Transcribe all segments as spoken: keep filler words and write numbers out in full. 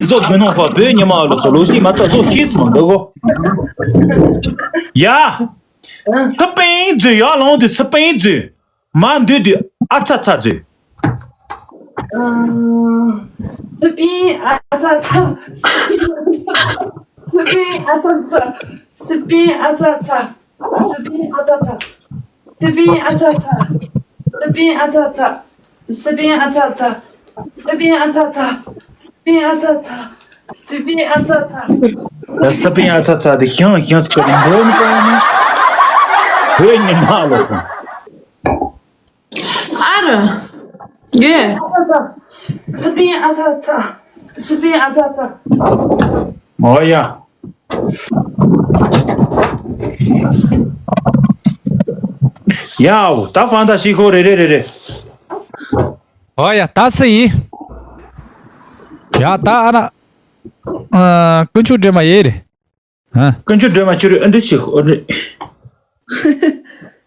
བཟོ་དགོས་ནོ་ཧོ། བོད་ཉི་མ་ལོ་ཚོ་ལོ་ཤི་མ་ཚ་བཟོ་ཤིས་མ་འདུག་གོ། ཡ། སི་པིན་རྫུས་ཡར་ལོང་དུས་སི་པིན་རྫུས། མ་འདུས་དུས་ཨ་ཚ་ཚ་རྫུས། སི་པིན་ཨ་ཚ་ཚ། སི་པིན་ཨ་ཚ་ཚ། སི་པིན་ཨ་ཚ་ཚ། སི་པིན་ཨ་ཚ་ཚ། སི་པིན་ཨ་ཚ་ཚ། སི་པིན་ཨ་ཚ་ཚ། སི་པིན་ཨ་ཚ་ཚ། སི་པིན་ཨ་ཚ་ཚ། སི་པིན་ཨ་ཚ་ཚ། སི་པིན་ཨ་ཚ་ཚ། ད་སི་པིན་ཨ་ཚ་ཚ་དེ་ཤང་ཤང་སྐོར་རིང་པོ་ནི་པ་ནི། བོད་ཉི་མ་ལོ་ཚོ། ཨ་ར། གེ། སི་པིན་ཨ་ཚ་ཚ། སི་པིན་ཨ་ཚ་ཚ། ཨོ་ཡ། ཡའོ། ད་ཕན་ད་ཤི་ཁོ་རེ་རེ་རེ་རེ། ཨོ་ཡ། ད་སུ་ཡིན། ཡ་ད་ཨ་ན། ཨ། དཀོན་མཆོག་སྒྲོལ་མ་ཡེ་རེད། ཨ། དཀོན་མཆོག་སྒྲོལ་མ་ཁྱོད་རེད། ཨ་འདྲི་ཞིག་ཨོ་རེད།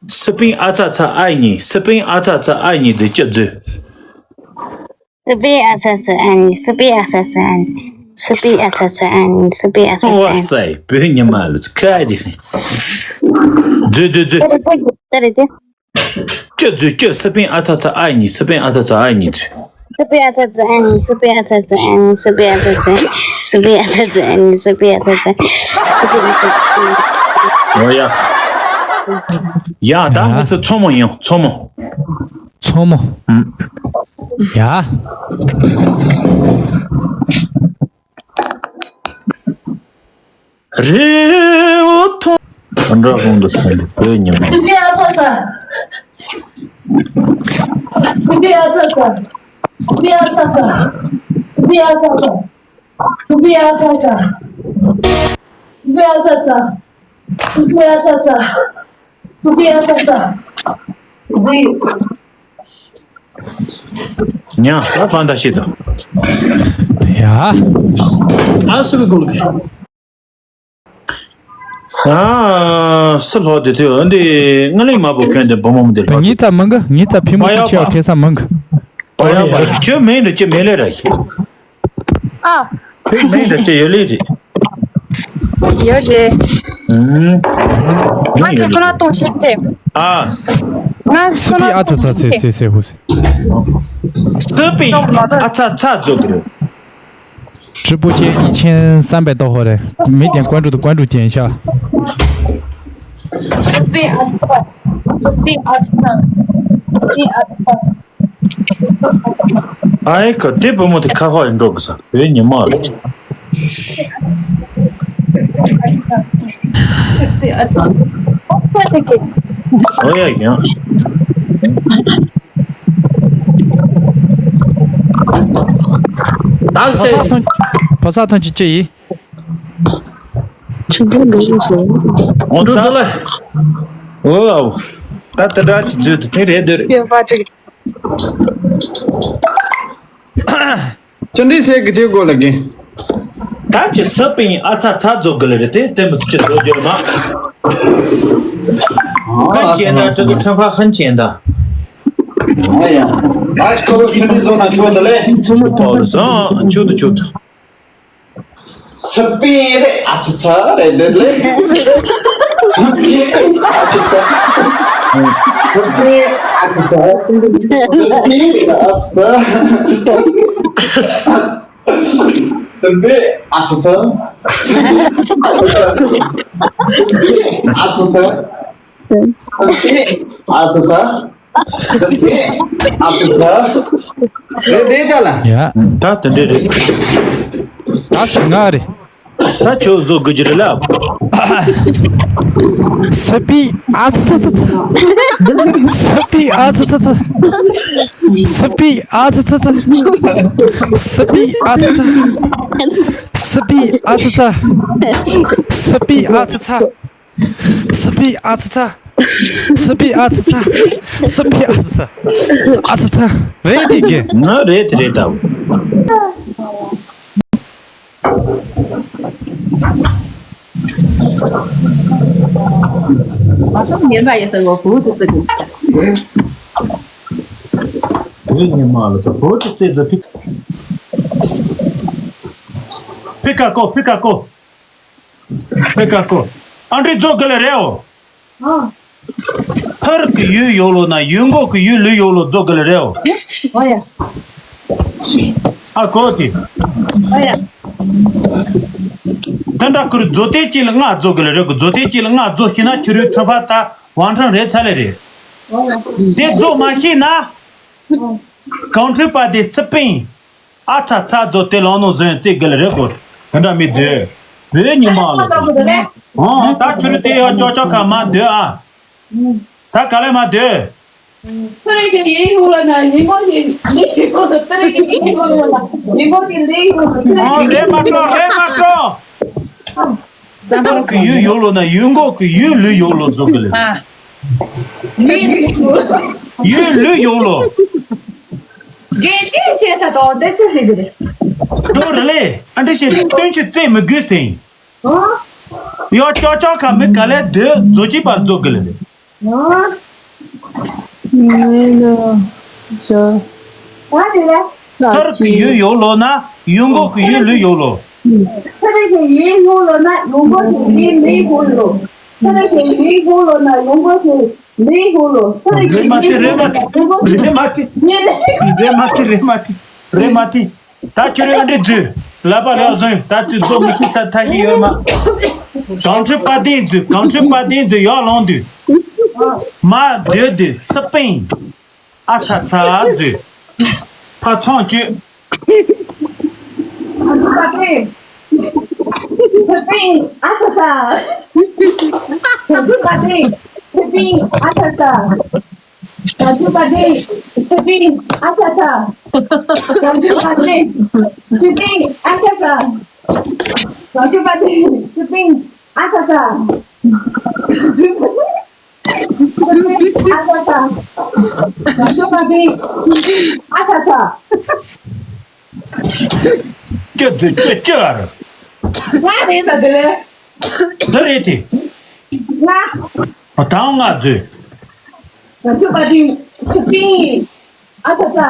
སི་པིན་ཨ་ཚ་ཚ་ཨ་གཉིས། སི་པིན་ཨ་ཚ་ཚ་ཨ་གཉིས་རྫུས་སྐྱོ་རྫུས། སི་པིན་ཨ་ཚ་ཚ་ཨ་ནི། སི་པིན་ཨ་ཚ་ཚ་ཨ་ནི། སི་པིན་ཨ་ཚ་ཚ་ཨ་ནི། སི་པིན་ཨ་ཚ་ཚ་ཨ་ནི། ཨོ་སའི་བོད་ཉི་མ་ལོ་ཚོ་ཁ་ཅིག་རྫུས་རྫུས་རྫུས། ད་རེད་དེ། སྐྱོ་རྫུས་སྐྱོ། སི་པིན་ཨ་ཚ་ཚ་ཨ་གཉིས། སི་པིན་ཨ་ཚ་ཚ་ཨ་གཉིས་རྫུས། སི་པིན་ཨ་ཚ་ཚ་ཨ་ནི། སི་པིན་ཨ་ཚ་ཚ་ཨ་ནི། སི་པིན་ཨ་ཚ་ཚ། སི་པིན་ཨ་ཚ་ཚ་ཨ་ནི། སི་པིན་ཨ་ཚ་ཚ། སི་པིན་ཨ་ཚ་ཚ། ཨོ་ཡ། ཡ་ད་ང་ཚོ་མཚོ་མོ་ཡིན། མཚོ་མོ། མཚོ་མོ། ཡ། རི་བོ་མཐོ། ཨ་འདྲ་ཁོང་དུ་ཐོན་ཏེ་བོད་ཉི་མ། སི་པིན་ཨ་ཚ་ཚ། སི་པིན་ཨ་ཚ་ཚ། སི་པིན་ཨ་ཚ་ཚ། སི་པིན་ཨ་ཚ་ཚ། སི་པིན་ཨ་ཚ་ཚ། སི་པིན་ཨ་ཚ་ཚ། སི་པིན་ཨ་ཚ་ཚ། སི་པིན་ཨ་ཚ་ཚ། རྫུས། ཉ་ད་ཕན་ད་ཤི་ད། ཡ། ཨ་སི་པིན་གོ་ལ་གི། ཨ་སི་ལྷོ་དེ་དུས་འདི་ང་ལས་མ་བུ་ཁྱོད་དེ་བུ་མོ་མོ་དེ་ལྷོ། ངའི་རྩ་མང་གི། ངའི་རྩ་ཕི་མོ་ཁུ་ཆེ་བ་ཁེ་ས་མང་གི། ཨོ་ཡ་པ་ཁྱོད་མིང་འདི་ཅི་མེ་ལེ་ར་ཤི། ཨ། ཁྱོད་མིང་འདི་ཅི་ཡོད་ལེ་རེད། ཡོད་རེད། ཨུམ། ང་ཁྱོད་ཁོ་ན་གཏོང་ཤེས་ཏེ། ཨ། ང་ཁོ་ན་ཨ་ཚ་ཚ་སེ་སེ་སེ་ཧུ་སེ། སི་པིན་ཨ་ཚ་ཚ་རྫུས་གི་རེད། 直播间一千三百多号人，每点关注的关注点一下。 སི་པིན་ཨ་ཚ་ཚ། སི་པིན་ཨ་ཚ་ཚ། སི་པིན་ཨ་ཚ་ཚ། ཨའི་ཁ་དེ་བུ་མོ་དེ་ཁ་ཁ་ཡིན་འགྲོ་གི་ས་བོད་ཉི་མ་ལ། ཨོ་ཡ་ཡང་། ད་སེ། ཕ་ས་ཐོན་གྱི་ཅི་ཡིན། ཆུ་བོ་འགྲོ་བཞིན། འོ་ད་ལ། ཨོ་ཨོ། ད་ད་ད་ཅི་བརྗོད་དུ་དེ་རེད་དེ་རེད། བཅར་འདྲི་ཟེར་གི་དེ་གོ་ལ་གི། ད་ཅི་ས་པིན་ཨ་ཚ་ཚ་རྫོགས་གི་ལ་རེད་དེ་དེ་མི་ཚུ་ཅི་རྫོགས་རྒྱུ་རེད་མ། ཁན་ཅན་ད་ས་གི་ཁྲ་ཕ་ཁན་ཅན་ད། ཨ་ཡ། ད་ཁོ་ལོ་ཆུ་འདི་བཟོ་ན་ཆོག་ད་ལེ། ཆུ་མོ་ཐོག་ལ་ཟ་ཆུ་ད་ཆུ་ད། ས་པིན་རེད་ཨ་ཚ་ཚ་རེད་དེ་ལེ། ས་པིན་ཨ་ཚ་ཚ། ས་པིན་ཨ་ཚ་ཚ། ས་པིན་ཨ་ཚ་ཚ། ཨ་ཚ་ཚ། ཨ་ཚ་ཚ། ཨ་ཚ་ཚ། ཨ་ཚ་ཚ། རེད་དེ་ད་ལ། ཡ། ད་དེ་འདྲ་རེད། ད་ས་ང་རེད། ད་ཁྱོད་བཟོ་དགོས་ཀྱི་རེད་ལ། ས་པིན་ཨ་ཚ་ཚ་ཚ། ས་པིན་ཨ་ཚ་ཚ་ཚ། ས་པིན་ཨ་ཚ་ཚ་ཚ། ས་པིན་ཨ་ཚ་ཚ། ས་པིན་ཨ་ཚ་ཚ། ས་པིན་ཨ་ཚ་ཚ། ས་པིན་ཨ་ཚ་ཚ། ས་པིན་ཨ་ཚ་ཚ། ས་པིན་ཨ་ཚ་ཚ། ཨ་ཚ་ཚ། རེད་དེ་གི། ང་རེད་དེ་རེད་ད། བུ་ཉི་མ་ལ་ཚོ་བུ་ཏི་ཙེ་ཙེ་ཕིག་ཕི་ཀ་ཀོ། ཕི་ཀ་ཀོ། ཕི་ཀ་ཀོ། ཨ་འདྲི་རྫོགས་གི་ལ་རེའོ། ཨ། ཐར་གི་ཡུལ་ཡོད་ལོ་ན་ཡུལ་འགོག་གི་ཡུལ་ལུས་ཡོད་ལོ་རྫོགས་གི་ལ་རེའོ། ཨོ་ཡ། ཨ་གོ་དེ། ཨོ་ཡ། ད་འདྲ་ཁུར་རྫོགས་དེ་གཅིག་ལ་ལྔ་རྫོགས་གི་ལ་རེ་གི་རྫོགས་དེ་གཅིག་ལ་ལྔ་རྫོགས་ཤེ་ན་ཁྱོད་རུའི་ཁྲ་ཕ་ད་ཝང་ཁྲང་རེད་ཚ་ལེ་རེད། དེ་རྫོགས་མ་ཤེ་ན། གང་འཁྲུལ་པ་དེ་སི་པིན། ཨ་ཚ་ཚ་རྫོགས་དེ་ལོང་ནོ་བཟོས་རྩེ་གི་ལ་རེ་གོ། ད་འདྲ་མི་སྡོད། བོད་ཉི་མ་ལ། ཨོ་ད་ཁྱོད་རུ་དེ་ཡོད་ཅོག་ཅོག་ཁ་མ་སྡོད་ཨ། ད་ག་ལེ་མ་སྡོད། ཁྱོད་རེ་གི་ཡིན་ཧུ་ལ་ན་ཡིན་མོ་གི་ལི་ཧུ་ལ། ཁྱོད་རེ་གི་ཡིན་ཧུ་ལ་ན་ཡིན་མོ་གི་ལི་ཧུ་ལ། ཨོ་རེ་མ་ཏྲོ་རེ་མ་ཏྲོ། ཐར་གི་ཡུལ་ཡོད་ལོ་ན་ཡུལ་འགོག་གི་ཡུལ་ལུས་ཡོད་ལོ་རྫོགས་གི་ལེ། ཡུལ་ལུས་ཡོད་ལོ། དགེ་ཅན་བྱས་ཚ་དོ་དེ་ཅི་ཞིག་རེད། ཏོ་རེ་ལེ། ཨ་འདྲི་ཞེས་སྟོན་ཆུ་རྩེ་མི་དགོས་ཟིན། ཡོ་ཅོ་ཅོ་ཁ་མི་ག་ལེ་སྡོད་རྫོགས་ཅི་པར་རྫོགས་གི་ལེ། ངེས་ལ་བྱ། ཐར་གི་ཡུལ་ཡོད་ལོ་ན་ཡུལ་འགོག་གི་ཡུལ་ལུས་ཡོད་ལོ། ཁྱོད་རེ་གི་ཡུལ་ཡོད་ལོ་ན་ཡུལ་འགོག་གི་ཡུལ་ལུས་ཡོད་ལོ། ཁྱོད་རེ་གི་ཡུལ་ཡོད་ལོ་ན་ཡུལ་འགོག་གི་ལུས་ཡོད་ལོ། ཁྱོད་རེ་གི་རེ་མ་ཏི་ཡུལ་རེ་མ་ཏི་ཡོད་ལོ་ན་ཡུལ་འགོག་གི་རེ་མ་ཏི་ཡུལ་ལུས་ཡོད་ལོ། རེ་མ་ཏི་རེ་མ་ཏི་རེ་མ་ཏི། ད་ཁྱོད་རེ་འདྲི་རྫུས་ལབ་པ་ལ་བཟུང་ད་ཁྱོད་རྫོགས་མི་ཤེས་ཚ་ཐ་ཤི་ཡོད་མ། གང་འཁྲུལ་པ་དེ་རྫུས་གང་འཁྲུལ་པ་དེ་རྫུས་ཡོག་ལོང་དུས། མ་སྡོད་དུས་སི་པིན། ཨ་ཚ་ཚ་རྫུས། ཕ་ཚོང་བཅུད། ཨ་ཚ་ཚ། ཨ་ཚ་ཚ། ཨ་ཚ་ཚ། ཨ་ཚ་ཚ། ཨ་ཚ་ཚ། ཨ་ཚ་ཚ། ཨ་ཚ་ཚ། ཨ་ཚ་ཚ། ཨ་ཚ་ཚ། ཨ་ཚ་ཚ། ཅི་ཅི་ཅི་ཅི་ཨ་ར། ང་རེད་ད་དེ་ལས། འདི་རེད་དེ། ང་། ཨ་དང་ང་རྫུས། ང་ཚོ་པ་ཏི་སི་པིན། ཨ་ཚ་ཚ།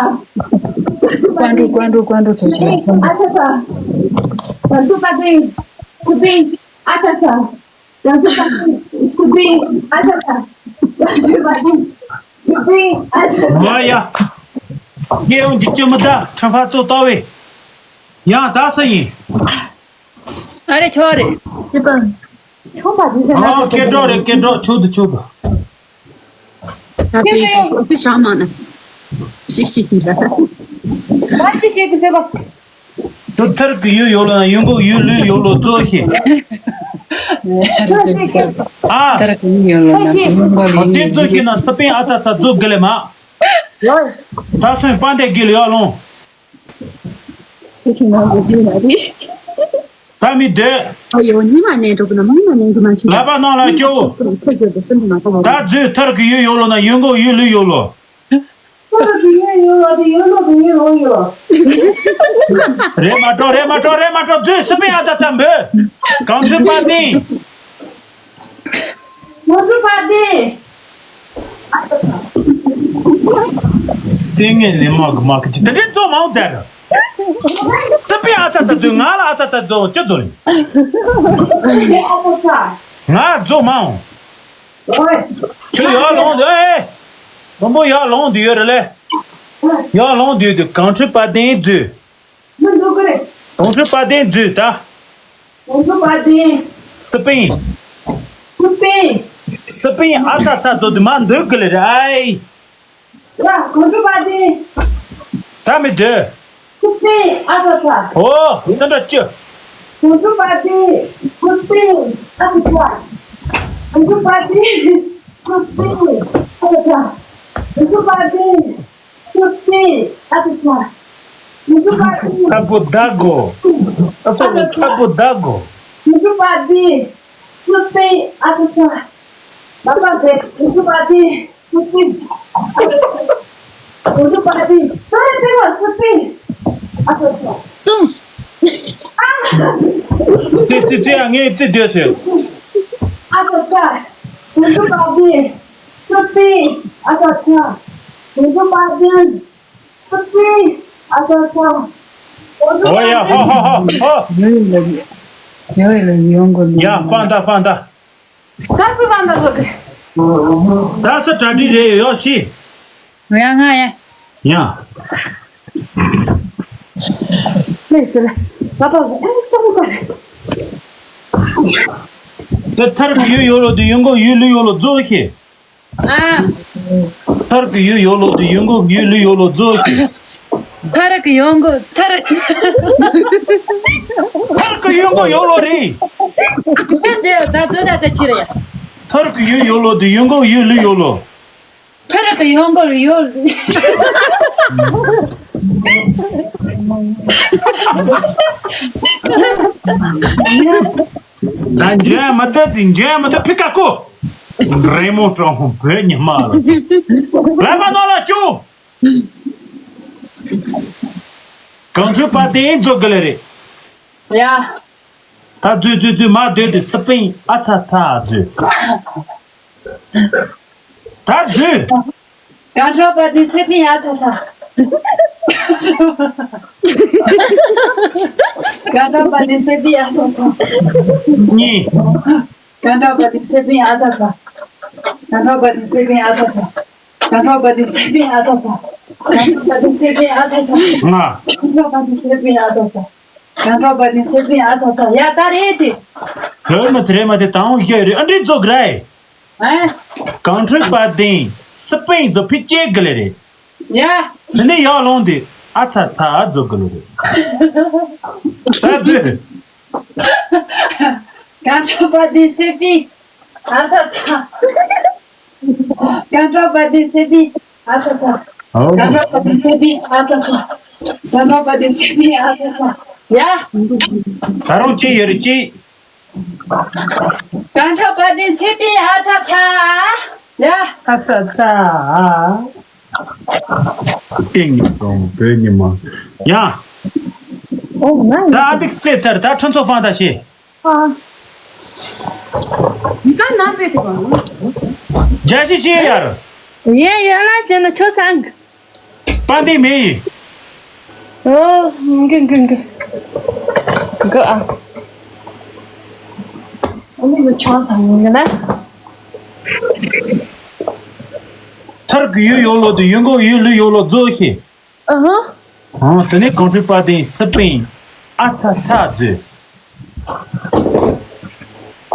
ཀོན་ཀྲུ་ཀོན་ཀྲུ་ཀོན་ཀྲུ་ཚོ་ཆེ། ཨ་ཚ་ཚ། ང་ཚོ་པ་ཏི་སི་པིན། ཨ་ཚ་ཚ། ང་ཚོ་པ་ཏི་སི་པིན། ཨ་ཚ་ཚ། ང་ཚོ་པ་ཏི་སི་པིན། ཨ་ཚ་ཚ། ང་ཡ། རྒྱལ་ཡོངས་འཇིགས་བྱེད་མི་གདའ་ཁྲིམས་ཕ་གཙོ་ལྟ་བས། ཡང་དག་ས་ཡིན། ཨ་རེ་ཆོག་རེད། ཅི་པ། ཆོག་པ་དུས་ཚོད་ཨ་ནང་སྐད་གྲོགས་རེད་སྐད་གྲོགས་ཆོག་ཏུ་ཆོག་ཏུ། ད་པའི་ཁོ་ཚོས་བྱ་མ་ན། ཤིག་ཤིག་ཤིག་ལ། ད་ཅི་བྱེད་དགོས་ཟེར་གོ། དུ་ཐར་གི་ཡུལ་ཡོད་ལ་ཡུལ་འགོག་ཡུལ་ལུས་ཡོད་ལོ་གཙོ་ཤེས། ཨ། ཐར་གི་ཡུལ་ཡོད་ལ་ཡུལ་འགོག་ཡུལ་ལུས་ཡོད་ལོ། དེ་གཙོ་ཤེས་ན་ས་པན་ཨ་ཚ་ཚ་རྫོགས་དགེ་ལས་མ། ད་སོན་པན་དེ་དགེ་ལས་ཡོད་ལོང་། ད་མི་སྡོད། ཨ་ཡོ་ཉི་མ་ནས་འགྲོ་གི་ན་མི་མ་ནས་འགྲོ་མ་ཆུ། ལབ་པ་གནང་ལ་སྐྱོ། ད་རྫུས་ཐར་གི་ཡུལ་ཡོད་ལོ་ན་ཡུལ་འགོག་ཡུལ་ལུས་ཡོད་ལོ། ཐར་གི་ཡུལ་ཡོད་ལོ་དེ་ཡུལ་ལོ་དེ་ཡུལ་ལོ་ཡོད། རེད་མ་འགྲོ་རེད་མ་འགྲོ་རེད་མ་འགྲོ་རྫུས་སི་པན་ཨ་ཚ་ཚ་འབོད། གང་ཚུལ་པ་ཏིང་། ང་ཚོ་པ་ཏི། ཏིང་ངེ་ལེ་མ་གི་མ་གི་ཅི་དེ་འདྲའི་རྫོགས་མང་མཛད་ར། ཏི་པི་ཨ་ཚ་ཚ་རྫོགས་ང་ལ་ཨ་ཚ་ཚ་རྫོགས་ཅི་རྫོགས་ཡིན། ང་རྫོགས་མང་། ཁྱོད་ཡར་ལོངས་དུ་ཨེ། དང་པོ་ཡར་ལོངས་དུ་ཡོད་རེད་ལེ། ཡར་ལོངས་དུ་ཡོད་དུས་གངས་ཁྲོད་པ་ཏིའི་རྫུས། མི་འདུག་གི་རེད། གངས་ཁྲོད་པ་ཏིའི་རྫུས་ད། གངས་ཁྲོད་པ་ཏི། སི་པིན། སི་པིན། སི་པིན་ཨ་ཚ་ཚ་ཚོ་དུ་མ་འདུག་གི་ལེ་རེད་ཨའི། ཡ་གངས་ཁྲོད་པ་ཏི། ད་མི་འདོད། སི་པིན་ཨ་ཚ་ཚ། ཨོ་ད་འདྲ་ཅི། གངས་ཁྲོད་པ་ཏི། སི་པིན་ཨ་ཚ་ཚ། གངས་ཁྲོད་པ་ཏི། སི་པིན་ཨ་ཚ་ཚ། གངས་ཁྲོད་པ་ཏི། སུ་ཏི་ཨ་ཏི་ཚ། མི་འདུག་པ་ཏི། ཚ་པོ་ད་གོ། ཨ་ས་ནི་ཚ་པོ་ད་གོ། མི་འདུག་པ་ཏི། སུ་ཏི་ཨ་ཏི་ཚ། མ་པ་ཟེ་མི་འདུག་པ་ཏི། སུ་ཏི། མི་འདུག་པ་ཏི། ཏོ་རེ་ཏི་བ་སུ་ཏི། ཨ་ཏི་ཚ། ཏུང་། ཨ། ཙི་ཙི་ཙི་ཨ་ངས་ཙི་སྡོད་ཟེར། ཨ་ཏི་ཚ། མི་འདུག་པ་ཏི། སུ་ཏི་ཨ་ཏི་ཚ། མི་འདུག་པ་ཏི། སུ་ཏི་ཨ་ཏི་ཚ། ཨོ་ཡ། ཧོ་ཧོ་ཧོ་ཧོ། ཡོད་ཡོད་ལ་ཡོད་ཡོད་ལ་ཡོང་དགོས་ཡ། ཧྥང་ཏ་ཧྥང་ཏ། ད་སུ་ཧྥང་ཏ་ཟོ་གི། ད་སུ་གྲ་སྒྲིག་རེད་ཡོད་ཤི། ང་ཡ་ང་ཡ། ཡ། ལས་སུ་ལ། ད་པ་ཟོ་ཨེ་ཙོང་ག་རེད། དེ་ཐར་གི་ཡུལ་ཡོད་ལོ་དེ་ཡོང་གོ་ཡུལ་ལུས་ཡོད་ལོ་རྫོགས་ཤི། ཨ། ཐར་གི་ཡུལ་ཡོད་ལོ་དེ་ཡོང་གོ་ཡུལ་ལུས་ཡོད་ལོ་རྫོགས་ཤི། ཐར་གི་ཡོང་གོ་ཐར། ཐར་གི་ཡོང་གོ་ཡོད་ལོ་རེད། ཅི་ཅི་ད་ཙོ་ད་ཙ་ཅི་རེད་ཡ། ཐར་གི་ཡུལ་ཡོད་ལོ་དེ་ཡོང་གོ་ཡུལ་ལུས་ཡོད་ལོ། ཐར་གི་ཡོང་གོ་ཡོད། ད་འཇོན་མི་ད་ཙི་འཇོན་མི་ད་ཕི་ཀ་ཀོ། རེ་མོ་ཀྲོང་བོད་ཉི་མ་ལ། ལས་པ་ནོར་ལ་ཅུ། གངས་ཁྲོད་པ་དེ་རྫོགས་གི་ལེ་རེད། ཡ། ད་རྫུས་རྫུས་རྫུས་མ་སྡོད་དེ་སི་པིན་ཨ་ཚ་ཚ་རྫུས། ད་རྫུས། གངས་ཁྲོད་པ་དེ་སི་པིན་ཨ་ཚ་ཚ། གངས་ཁྲོད་པ་དེ་སི་པིན་ཨ་ཚ་ཚ། གཉིས། གངས་ཁྲོད་པ་དེ་སི་པིན་ཨ་ཚ་ཚ། གངས་ཁྲོད་པ་དེ་སི་པིན་ཨ་ཚ་ཚ། གངས་ཁྲོད་པ་དེ་སི་པིན་ཨ་ཚ་ཚ། གངས་ཁྲོད་པ་དེ་སི་པིན་ཨ་ཚ་ཚ། ལྔ། གངས་ཁྲོད་པ་དེ་སི་པིན་ཨ་ཚ་ཚ། གངས་ཁྲོད་པ་དེ་སི་པིན་ཨ་ཚ་ཚ། ཡ་ད་རེད་དེ། རེད་མ་ཚ་རེད་མ་དེ་དང་ཡོད་རེད་ཨ་འདྲི་རྫོགས་རེད། ཨ། གངས་ཁྲོད་པ་དེ་སི་པིན་རྫོགས་ཕི་ཅེ་གི་ལེ་རེད། ཡ། དེ་ནས་ཡར་ལོངས་དེ་ཨ་ཚ་ཚ་རྫོགས་གི་ལེ་རེད། ད་རྫུས། གངས་ཁྲོད་པ་དེ་སི་པིན་ཨ་ཚ་ཚ། གངས་ཁྲོད་པ་དེ་སི་པིན་ཨ་ཚ་ཚ། ཨོ། གངས་ཁྲོད་པ་དེ་སི་པིན་ཨ་ཚ་ཚ། གངས་ཁྲོད་པ་དེ་སི་པིན་ཨ་ཚ་ཚ། ཡ། ད་རུང་ཅི་ཡོད་རེད་ཅི། གངས་ཁྲོད་པ་དེ་སི་པིན་ཨ་ཚ་ཚ། ཡ། ཨ་ཚ་ཚ། ཨིན་ཀྲོང་བོད་ཉི་མ། ཡ། ཨོ་ང་ད་ཨ་ཏིག་རྩེ་ཚར་ད་ཁྲོན་ཚོ་ཧྥང་ཏ་ཤེ། ཨ། ད་ན་ཚེ་དེ་ག་རྒྱ་ཤི་ཤི་ཡར། ཡེ་ཡོད་ལ་ཞེ་ན་ཆོ་སང་། པ་འདི་མེ་ཡི། ཨོ། གི་གི་གི། གི་ཨ། ཨ་ནི་མི་ཆོ་སང་ཡིན་ན། ཐར་གི་ཡུལ་ཡོད་ལོ་དེ་ཡོང་གོ་ཡུལ་ལུས་ཡོད་ལོ་རྫོགས་ཤི། ཨ་ཧ། ཨང་། དེ་ནས་གངས་ཁྲོད་པ་དེ་སི་པིན་ཨ་ཚ་ཚ་རྫུས།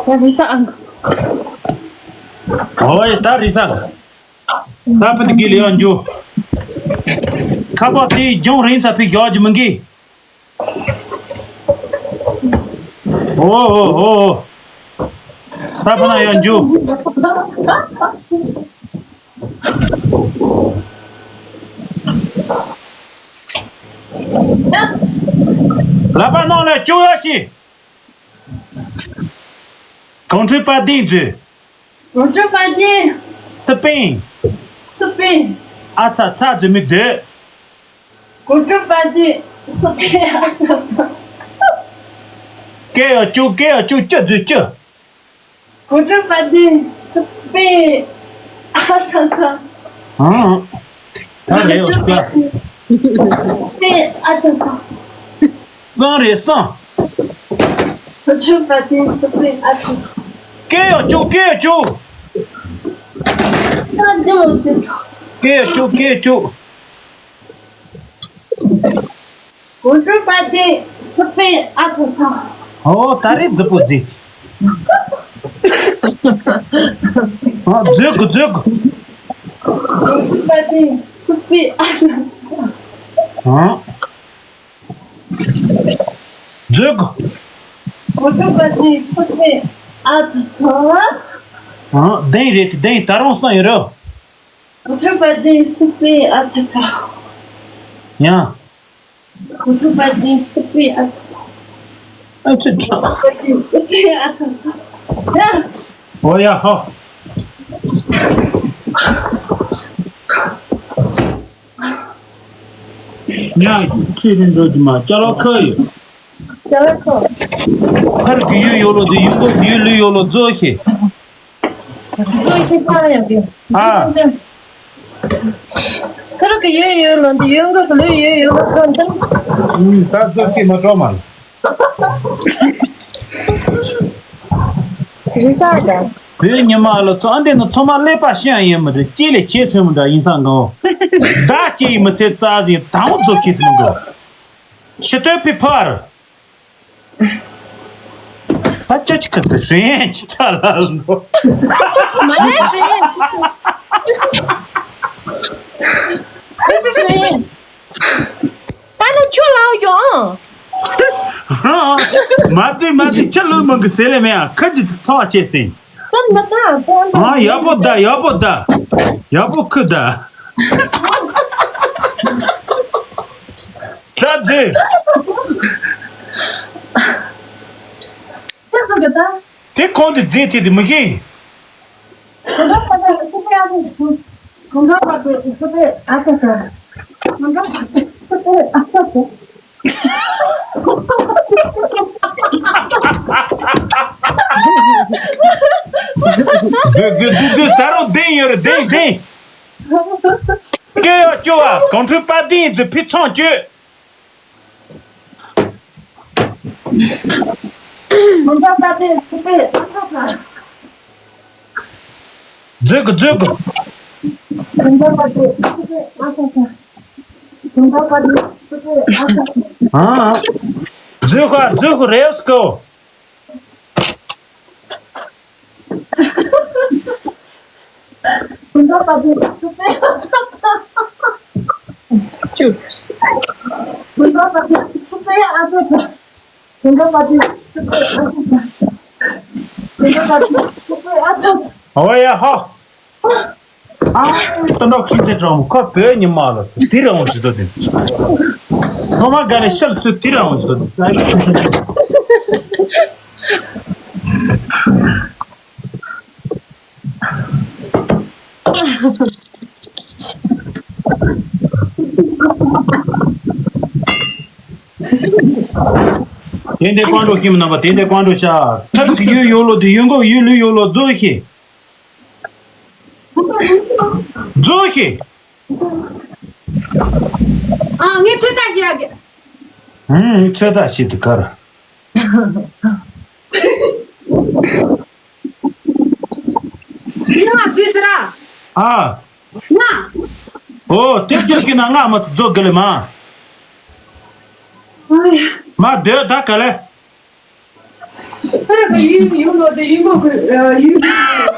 ད་རི་ས་ཨང་། ཨོ་ཡ་ད་རི་ས་ཨང་། ད་ཕན་གི་ལེ་ཡང་འཇུ། ཁ་པ་དེ་ལྗོངས་རིང་ཚ་ཕི་ཡོག་ཇི་མིན་གི། ཨོ་ཨོ་ཨོ་ཨོ། ད་ཕན་ཡང་འཇུ། ལ་པ་ནང་ལ་བཅུག་ཡོད་ཤི། གངས་ཁྲོད་པ་དེ་མཛོད། གངས་ཁྲོད་པ་དེ། སི་པིན། སི་པིན། ཨ་ཚ་ཚ་མཛོད་མི་འདོད། གངས་ཁྲོད་པ་དེ་སི་པིན་ཨ་ཚ་ཚ། སྐད་ཡོད་བཅུག་སྐད་ཡོད་བཅུག་ཅི་མཛོད་ཅི། གངས་ཁྲོད་པ་དེ་སི་པིན་ཨ་ཚ་ཚ། ཨང་། ད་རེད་འོ་ཤི་ཀ། སི་པིན་ཨ་ཚ་ཚ། གཙང་རེད་སང་། གངས་ཁྲོད་པ་དེ་སི་པིན་ཨ་ཚ་ཚ། སྐད་ཡོད་བཅུག་སྐད་ཡོད་བཅུག་ད་འདི་མོ་ཟེར། སྐད་ཡོད་བཅུག་སྐད་ཡོད་བཅུག་གངས་ཁྲོད་པ་དེ་སི་པིན་ཨ་ཚ་ཚ། ཨོ་ད་རེས་རྫི་པོ་རྫི། ཨ་རྫོད་གི་རྫོད་གི། གངས་ཁྲོད་པ་དེ་སི་པིན་ཨ་ཚ་ཚ། ཨ་རྫོད་གི། གངས་ཁྲོད་པ་དེ་སི་པིན་ཨ་ཚ་ཚ། ཨ་བདེན་རེད་དེ་བདེན་ད་རུང་སང་ཡོད་རོ། གངས་ཁྲོད་པ་དེ་སི་པིན་ཨ་ཚ་ཚ། ཡང་། གངས་ཁྲོད་པ་དེ་སི་པིན་ཨ་ཚ་ཚ། ཨ་ཚ་ཚ། སི་པིན་ཨ་ཚ་ཚ། ཡ། ཨོ་ཡ་ཧོ། ཉ་ཚེ་རིང་འགྲོ་རྒྱུ་མ་ཅ་ལག་ཁ་ཡོད། ཅ་ལག་ཁ། ཁར་གི་ཡུལ་ཡོད་ལོ་དེ་ཡུལ་གོ་ཡུལ་ལུས་ཡོད་ལོ་རྫོགས་ཤེ། བཟོ་ཆེ་ཕ་ཡ་གི། ཨ། ཁ་ར་ གི་ཡོད་ཡོད་ལོ་འདི་ཡོད་འགོ་གི་ལོས་ཡོད་ཡོད་ལོ་ཚོ་འདི། ད་ཚོ་ཤི་མ་གྲོགས་མ། རི་ས་དང་། བོད་ཉི་མ་ལ་ཚོ་ཨ་འདི་ནི་ཚོ་མ་ཀླད་པ་ཤི་ཡང་ཡིན་མི་འདྲ་ཅི་ལས་ཆེ་སོན་མི་འདྲ་ཡིན་ས་འགའོ། ད་ཅི་ཡིན་མི་ཚེ་རྩ་ཟིན་དང་བོ་ཚོ་ཤི་སོན་འགའོ། ཕྱི་སྟོད་པའི་ཕར། ད་ཅི་ཅི་ཁ་ཏི་ཧྲེན་ཅི་ད་ལ་ལོ། མ་ལས་ཧྲེན། ཧྲེན་ཧྲེན། ད་ནི་ཁྱོད་ལའོ་ཡོང་། མ་ཙི་མ་ཙི་ཁྱི་ལོས་མང་གི་ཟེར་ལེ་མེ་ཨ་ཁ་ཅི་ཚ་བ་ཆེ་སེ། ཙམ་མ་ད་ཙམ་ཨ་ཡག་པོ་ད་ཡག་པོ་ད། ཡག་པོ་ཁུ་ད། ད་ཛི། ཙམ་ཁུ་གི་ད། དེ་ཁོང་དུ་རྫས་དེ་དེ་མི་ཤེས། གོང་ཁ་པ་དེ་སུ་པེ་ཨ་ཚ་ཚ། གོང་ཁ་པ་དེ་སུ་པེ་ཨ་ཚ་ཚ། གོང་ཁ་པ་དེ་སུ་པེ་ཨ་ཚ་ཚ། དེ་དེ་དེ་དེ་ད་རུང་བདེན་ཡོད་རེད་བདེན་བདེན། སྐྱོ་ཡོད་སྐྱོ་བ་གོང་ཁྲོས་པ་བདེན་ཡིན་ཚུལ་ཕུད་ཚང་སྐྱོ། མི་འདྲ་པ་དེ་སུ་པེ་ཨ་ཚ་ཚ། མཛོད་གི་མཛོད་གི། མི་འདྲ་པ་དེ་སུ་པེ་ཨ་ཚ་ཚ། མི་འདྲ་པ་དེ་སུ་པེ་ཨ་ཚ་ཚ། ཨ། མཛོད་གི་མཛོད་གི་རེས་གི། ཨོ་ཡ་ཧོ། ཨ། སྟོན་པ་ཁྲི་ཚེ་གྲོང་ཁོ་བོད་ཉི་མ་ལ་ཚོ་དེ་རང་བཞི་དོ་དེ། ཐོག་མ་ག་ལས་ཤལ་ཚོ་དེ་རང་བཞི་དོ་དེ། ཨ་ལ་ཆུང་ཆུང་ཆུང་། དེ་འདྲའི་ཀོང་ཀྲོ་ཁྱིམ་རྣམ་པ་དེ་འདྲའི་ཀོང་ཀྲོ་ཤ། ཐབས་ཀྱི་ཡུལ་ཡོད་ལོ་དེ་ཡུལ་འགོག་ཡུལ་ལུས་ཡོད་ལོ་རྫོགས་ཤེས། རྫོགས་ཤེས། ཨ་ངས་ཚོད་ལྟ་བྱེད་ཡག་གི། ཧུམ་ཚོད་ལྟ་བྱེད་དུ་གར། ཡིན་ལ་དུས་ཟེར་ར། ཨ། ང་། ཨོ་དེ་ཁྱོད་ཤི་ན་ང་མ་ཚོ་རྫོགས་གི་ལེ་མ། ཨ་ཡ། མ་སྡོད་ད་ག་ལེ། ཕར་གི་ཡུལ་ཡུལ་ལོ་དེ་ཡུལ་འགོག་གི་ཡུལ།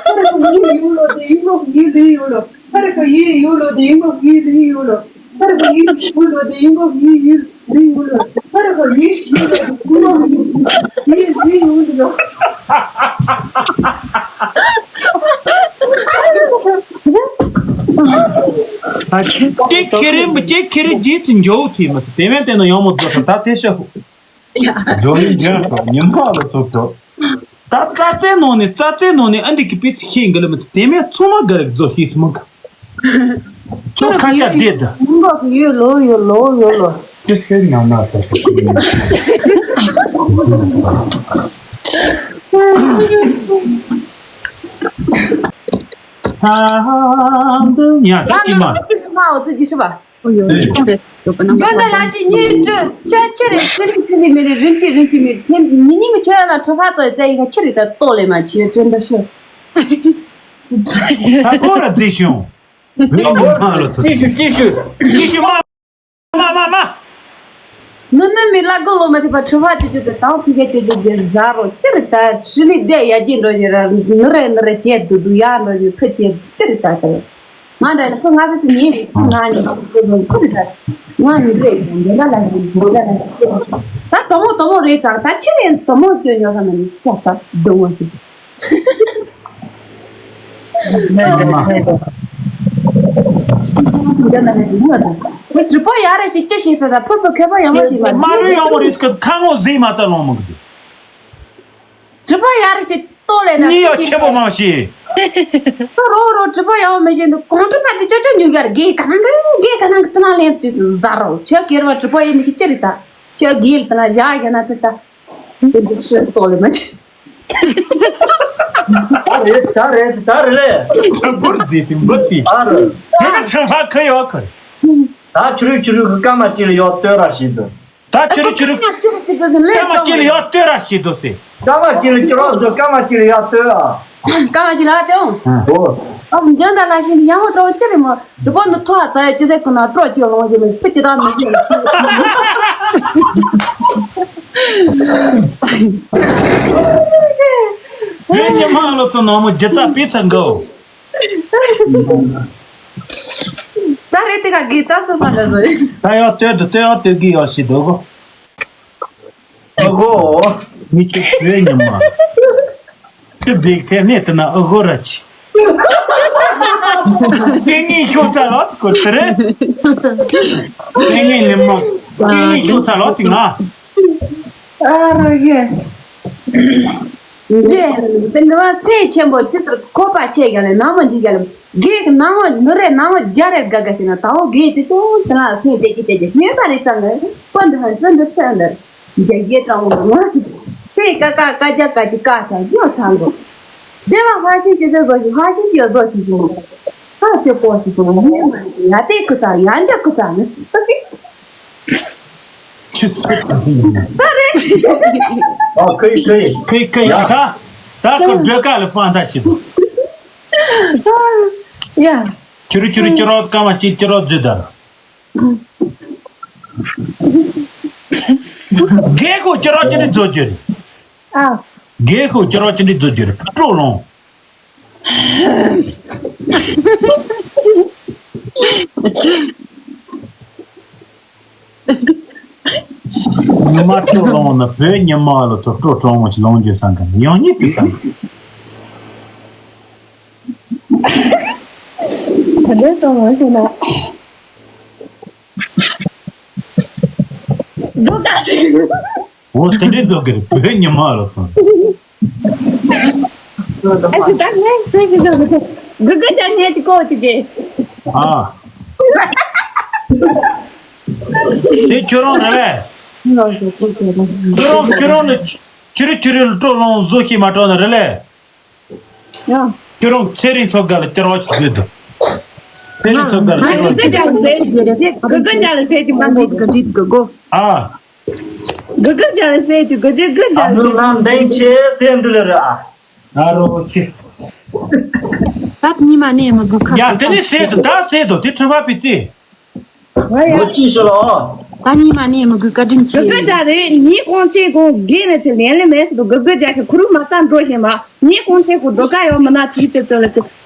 ཕར་གི་ཡུལ་ཡུལ་ལོ་དེ་ཡུལ་འགོག་ཡུལ་ལུས་ཡུལ་ལོ། ཕར་གི་ཡུལ་ཡུལ་ལོ་དེ་ཡུལ་འགོག་ཡུལ་ལུས་ཡུལ་ལོ། ཕར་གི་ཡུལ་ཡུལ་ལོ་དེ་ཡུལ་འགོག་ཡུལ་ཡུལ་ལུས་ཡུལ་ལོ། ཕར་གི་ཡུལ་ཡུལ་ལོ་དེ་ཡུལ་འགོག་ཡུལ་ལུས་ཡུལ་ལོ། ཨ་ཁྱེད་ཁྱེད་རེ་མི་ཁྱེད་ཁྱེད་རེ་རྗེས་ཚུན་འཇོག་ཐུབ་མ་ཐུབ་དེ་མེད་དེ་ན་ཡང་མོ་རྫོགས་ད་དེ་ཤོག་རྫོགས་ཡིན་ཡང་ཤོག་ཉིན་མོ་ལ་རྫོགས་འགྲོ། ད་རྩ་རྩེ་ནང་ནས་རྩ་རྩེ་ནང་ནས་ཨ་འདི་གི་དཔེ་ཚིག་ཤེས་འགི་ལ་མི་ཚེ་དེ་མེད་ཚང་མ་དགའ་རིག་རྫོགས་ཤེས་སུ་མི་དགའ། ཁྱོད་ཁ་ཆ་བདེ་ད། ཡིན་འགོག་གི་ཡོད་ལོ་ཡོད་ལོ་ཡོད་ལོ། ཅི་ཟེར་ཉམས་ན་ད་ད་འདི་ཉ་ད་ཅི་མ། ང་ང་ཅི་ཟིག་མ་འོ་ཙི་ཅི་ཤི་བ། འཇོན་ད་ལ་ཅི་གཉིས་དྲུག་ཆ་ཆི་རེད་ཆི་རེད་ཆི་རེད་མི་རེད་རིན་ཆི་རིན་ཆི་མི་རེད་ཆེན་ཉི་ཉི་མི་ཆོད་ལ་ཁྲི་ཕ་ཙོ་ཙེ་ཡི་ག་ཆི་རེད་ད་ལྟོ་ལེ་མ་ཆི་ཡོད་དྲན་ད་ཤོད། ད་ཁོ་ར་རྩིས་ཤོང་། ལོ་མ་ལོ་ཚོ་ཅི་ཞུ་ཅི་ཞུ་ཅི་ཞུ་མ་མ་མ་མ། ནུ་ནུ་མི་ལ་གོ་ལོ་མ་ཐི་པ་ཁྲི་ཕ་ཅི་ཅི་དེ་དང་ཕི་ག་ཅི་ཅི་དེ་ཟ་རོ་ཅི་རེད་ད་ཧྲི་ལི་དེ་ཡ་ཅི་འགྲོ་ཅི་ར་ནུ་རེ་ནུ་རེ་ཅེ་དུ་དུ་ཡ་འགྲོ་ཅི་ཕི་ཅེ་ཅི་རེད་ད་དེ། ང་འདྲ་ནི་ཁོ་ང་ཚོ་ཚོ་ཉིན་རེ་ཁོ་ང་ནི་ཁོ་ཁོ་ཁོ་ཁོ་རེ་ད། ང་ཉིན་རེ་ཁོ་འདི་ལ་ལ་ཞིག་འདི་ལ་ལ་ཞིག་ཁོ་ད་དོ་མོ་དོ་མོ་རེ་ཙང་ད་ཕྱི་རེ་དོ་མོ་ཅོ་ཉོ་ས་མ་ནི་ཅ་ཙ་དོ་མོ་ཞིག་སྒྲུབ་པ་ཡག་རེ་ཞིག་ཅི་ཞིག་ཟེར་ད་ཕུར་བུ་མཁས་པ་ཡག་མོ་ཞིག་མ་མ་ལུས་ཡག་མོ་རེ་ཁ་ངོ་ཟིན་མ་ཙ་ལོང་མོ་གི། གྲུབ་པ་ཡག་རེ་ཞིག་ལྟོ་ལེ་ན་གཉིས་ཡོད་ཆེ་པོ་མང་ཞིག་ད་རོ་རོ་གྲུབ་པ་ཡག་མི་ཤེས་འདུག་གོང་གྲུབ་པ་དེ་ཅོ་ཅོ་ཉུག་ཡར་དགེ་ག་ནང་གི་དགེ་ག་ནང་གི་ཐུན་ལ་ལེན་དུས་སུ་ཟ་རོ་ཆོས་སྒེར་བ་གྲུབ་པ་ཡེ་མི་ཤེས་ཅི་རེད་ད་ཆོས་དགེ་ལ་ཐུན་ལ་བཞག་ཡ་ན་དེ་ད་དེ་འདི་ཤོད་ལྟོ་ལེ་མ་ཆེ། ད་རེད་ད་རེད་ད་རེད་ལེ། ཚ་བུར་རྫི་དེ་འབུ་དེ། ཨ་རོ། དེ་ན་ཁྲ་མ་ཁ་ཡོད་ཁར། ད་ཆུ་རུ་ཆུ་རུ་གི་སྐར་མ་གཅིག་ལ་ཡོག་ལྟོས་ར་ཞིག་འདུག་ད་ཆུ་རུ་ཆུ་རུ་སྐར་མ་གཅིག་ལ་ཡོག་ལྟོས་ར་ཞིག་འདུག་ཟེར། སྐར་མ་གཅིག་ལ་ཅི་རོགས་འཛུལ། སྐར་མ་གཅིག་ལ་ཡོག་ལྟོས་ར། སྐར་མ་གཅིག་ལ་ལྟོས། ཨོ། ཨ་འཇོན་ད་ལ་ཞིག་ཡང་བ་གྲོགས་ཅི་རེད་མོ། དུ་པོ་འདི་ཐོ་ཨ་ཙ་ཡ་ཅི་ཟེར་ཀུ་ན་སྤྲོ་ཅི་ལོང་ཞིག་མི་ཕུ་ཅི་དང་མི་ཤེས། བོད་ཉི་མ་ལོ་ཚོ་ནང་མོ་རྒྱུ་རྩ་སྤེལ་ཚར་འགའོ། ད་རེད་དེ་ག་གི་ད་སོ་ཕ་ད་ཟོ་ཡིན། ད་ཡོག་ལྟོས་དུ་ལྟོས་ཡོག་ལྟོས་གི་ཡོག་ཞིག་འདུག་གོ། ཨ་གོ། མི་ཆུ་བོད་ཉི་མ། ཏི་བིག་ཐེ་ནེ་ཏི་ན་ཨ་གོ་ར་ཆི། ཏེ་ངི་ཤོ་ཚ་ལོ་ཏི་ཀོ་ཏི་རེ། ཏེ་ངི་ཉི་མ། ཏེ་ངི་ཤོ་ཚ་ལོ་ཏི་ང་། ཨ་རོ་ཡེ། རེད། དེ་འདྲ་བ་སེམས་ཆེན་པོ་ཅི་ཟེར་ཁོ་པ་ཆེ་ག་ལེ་ནང་མ་འཇིག་ག་ལེ། གེ་གི་ནང་མ་ནུ་རེ་ནང་མ་རྒྱ་རེ་དགའ་དགའ་ཞིག་ན་ད་འོ་གེ་དེ་ཅུང་དེ་ན་སེམས་དེ་གི་དེ་གི་ཉོན་པ་རེ་ཙང་གི་པོ་འདི་ཧན་ཙོ་འདི་ཤ་འདི་རྒྱ་གེ་དྲང་མོ་ང་སི་སེ་ཀ་ཀ་ཀ་རྒྱ་ཀ་ཅི་ཀ་ཚ་རྒྱ་ཚ་འགོ། དེ་བ་ཧ་ཤིན་ཅི་ཟེར་ཟོ་ཞིག་ཧ་ཤིན་ཅི་ཟོ་ཞིག་ཞིག་ཧ་ཅི་ཀོ་ཞིག་ཞིག་ཉོན་མ་ཡ་དེ་ཀུ་ཚ་ཡ་འཇ་ཀུ་ཚ་ནི། ཆི་སི། ད་རེད། ཨ་ཁོས་ཁོས། ཁོས་ཁོས་ཡ་ད། ད་ཁོ་སྒྲོལ་དཀར་ལ་ཕང་ད་ཞིག་འདུག་ཡ། ཁྱོད་རི་ཁྱོད་རི་ཁྱོད་རོགས་སྐར་མ་གཅིག་ཁྱོད་རོགས་བརྫུས་ད། རྒད་ཁོ་ཁྱོད་རོགས་ཅི་འདྲི་བརྫོད་རྒྱུ་རེད། ཨ། རྒད་ཁོ་ཁྱོད་རོགས་ཅི་འདྲི་བརྫོད་རྒྱུ་རེད་སྤྲོ་ལོང་། ཉི་མ་སྤྲོ་ལོང་ན་བོད་ཉི་མ་ལ་ཚོ་སྤྲོ་གྲོང་མོ་ཆེ་ལོང་རྒྱུ་སང་ག་ཡང་ཉིད་དུ་སང་། བོད་གྲོང་མོ་ཆེ་ན། འོ་དེ་འདྲའི་རྫོགས་ཀྱི་རེད་བོད་ཉི་མ་ལ་ཚོ། ཨ་ཞེ་ད་ངས་སེ་གི་ཟེར་གི་འདུག་གུ་གུ་ཅག་ངས་ཅི་གོ་ཅི་གི་ཨ། དེ་ཁྱོད་རང་རེད་པས། ཁྱོད་རང་ཁྱོད་རང་ལ་ཆུ་རི་ཆུ་རི་ལ་སྤྲོ་ལོང་བཟོ་ཤེས་མ་སྤྲོ་ན་རེད་ལས། ཡ། ཁྱོད་རང་ཚེ་རིང་ཚོ་དགའ་ལ་སྐྱོར་བ་ཞིག་བཟོས་འདུག་ཚེ་རིང་ཚོ་དགའ་ལ་སྐྱོར་བ་ཞིག་བཟོས་འདུག་གུ་གུ་ཅག་ལ་ཟེར་གི་མ་འདུག་གུ་གུ་ཅག་ལ་ཟེར་གི་གུ་གུ་ཅག་ལ་ཟེར་གི་གུ་གུ་ཅག་ལ་ཟེར་གི་ཨ་ནུ་ལམ་འདེང་ཆེ་ཟེར་འདུག་ལ་ར། ཨ་རོ་ཤི། ད་ཉི་མ་ནས་མི་དགོས་ཁ། ཡ་དེ་ནི་ཟེར་དུ་ད་ཟེར་དུ་དེ་ཁྲི་པ་པི་ཙི། ད་ཉི་མ་ནས་མི་དགོས་བཀའ་དྲིན་ཆེ། གུ་གུ་ཅག་རེད་ཉིན་གུང་ཚེ་གུང་གེ་ནས་ཚེ་ལན་ལེ་མེད་སུ་དུ་གུ་གུ་ཅག་གི་ཁུ་རུ་མ་ཙམ་འགྲོ་ཤེས་མ་ཉིན་གུང་ཚེ་གུ་འགྲོ་ཀ་ཡོད་མི་ན་ཁྲིག་ཚེ་ཚོ་ལ་ཚེ་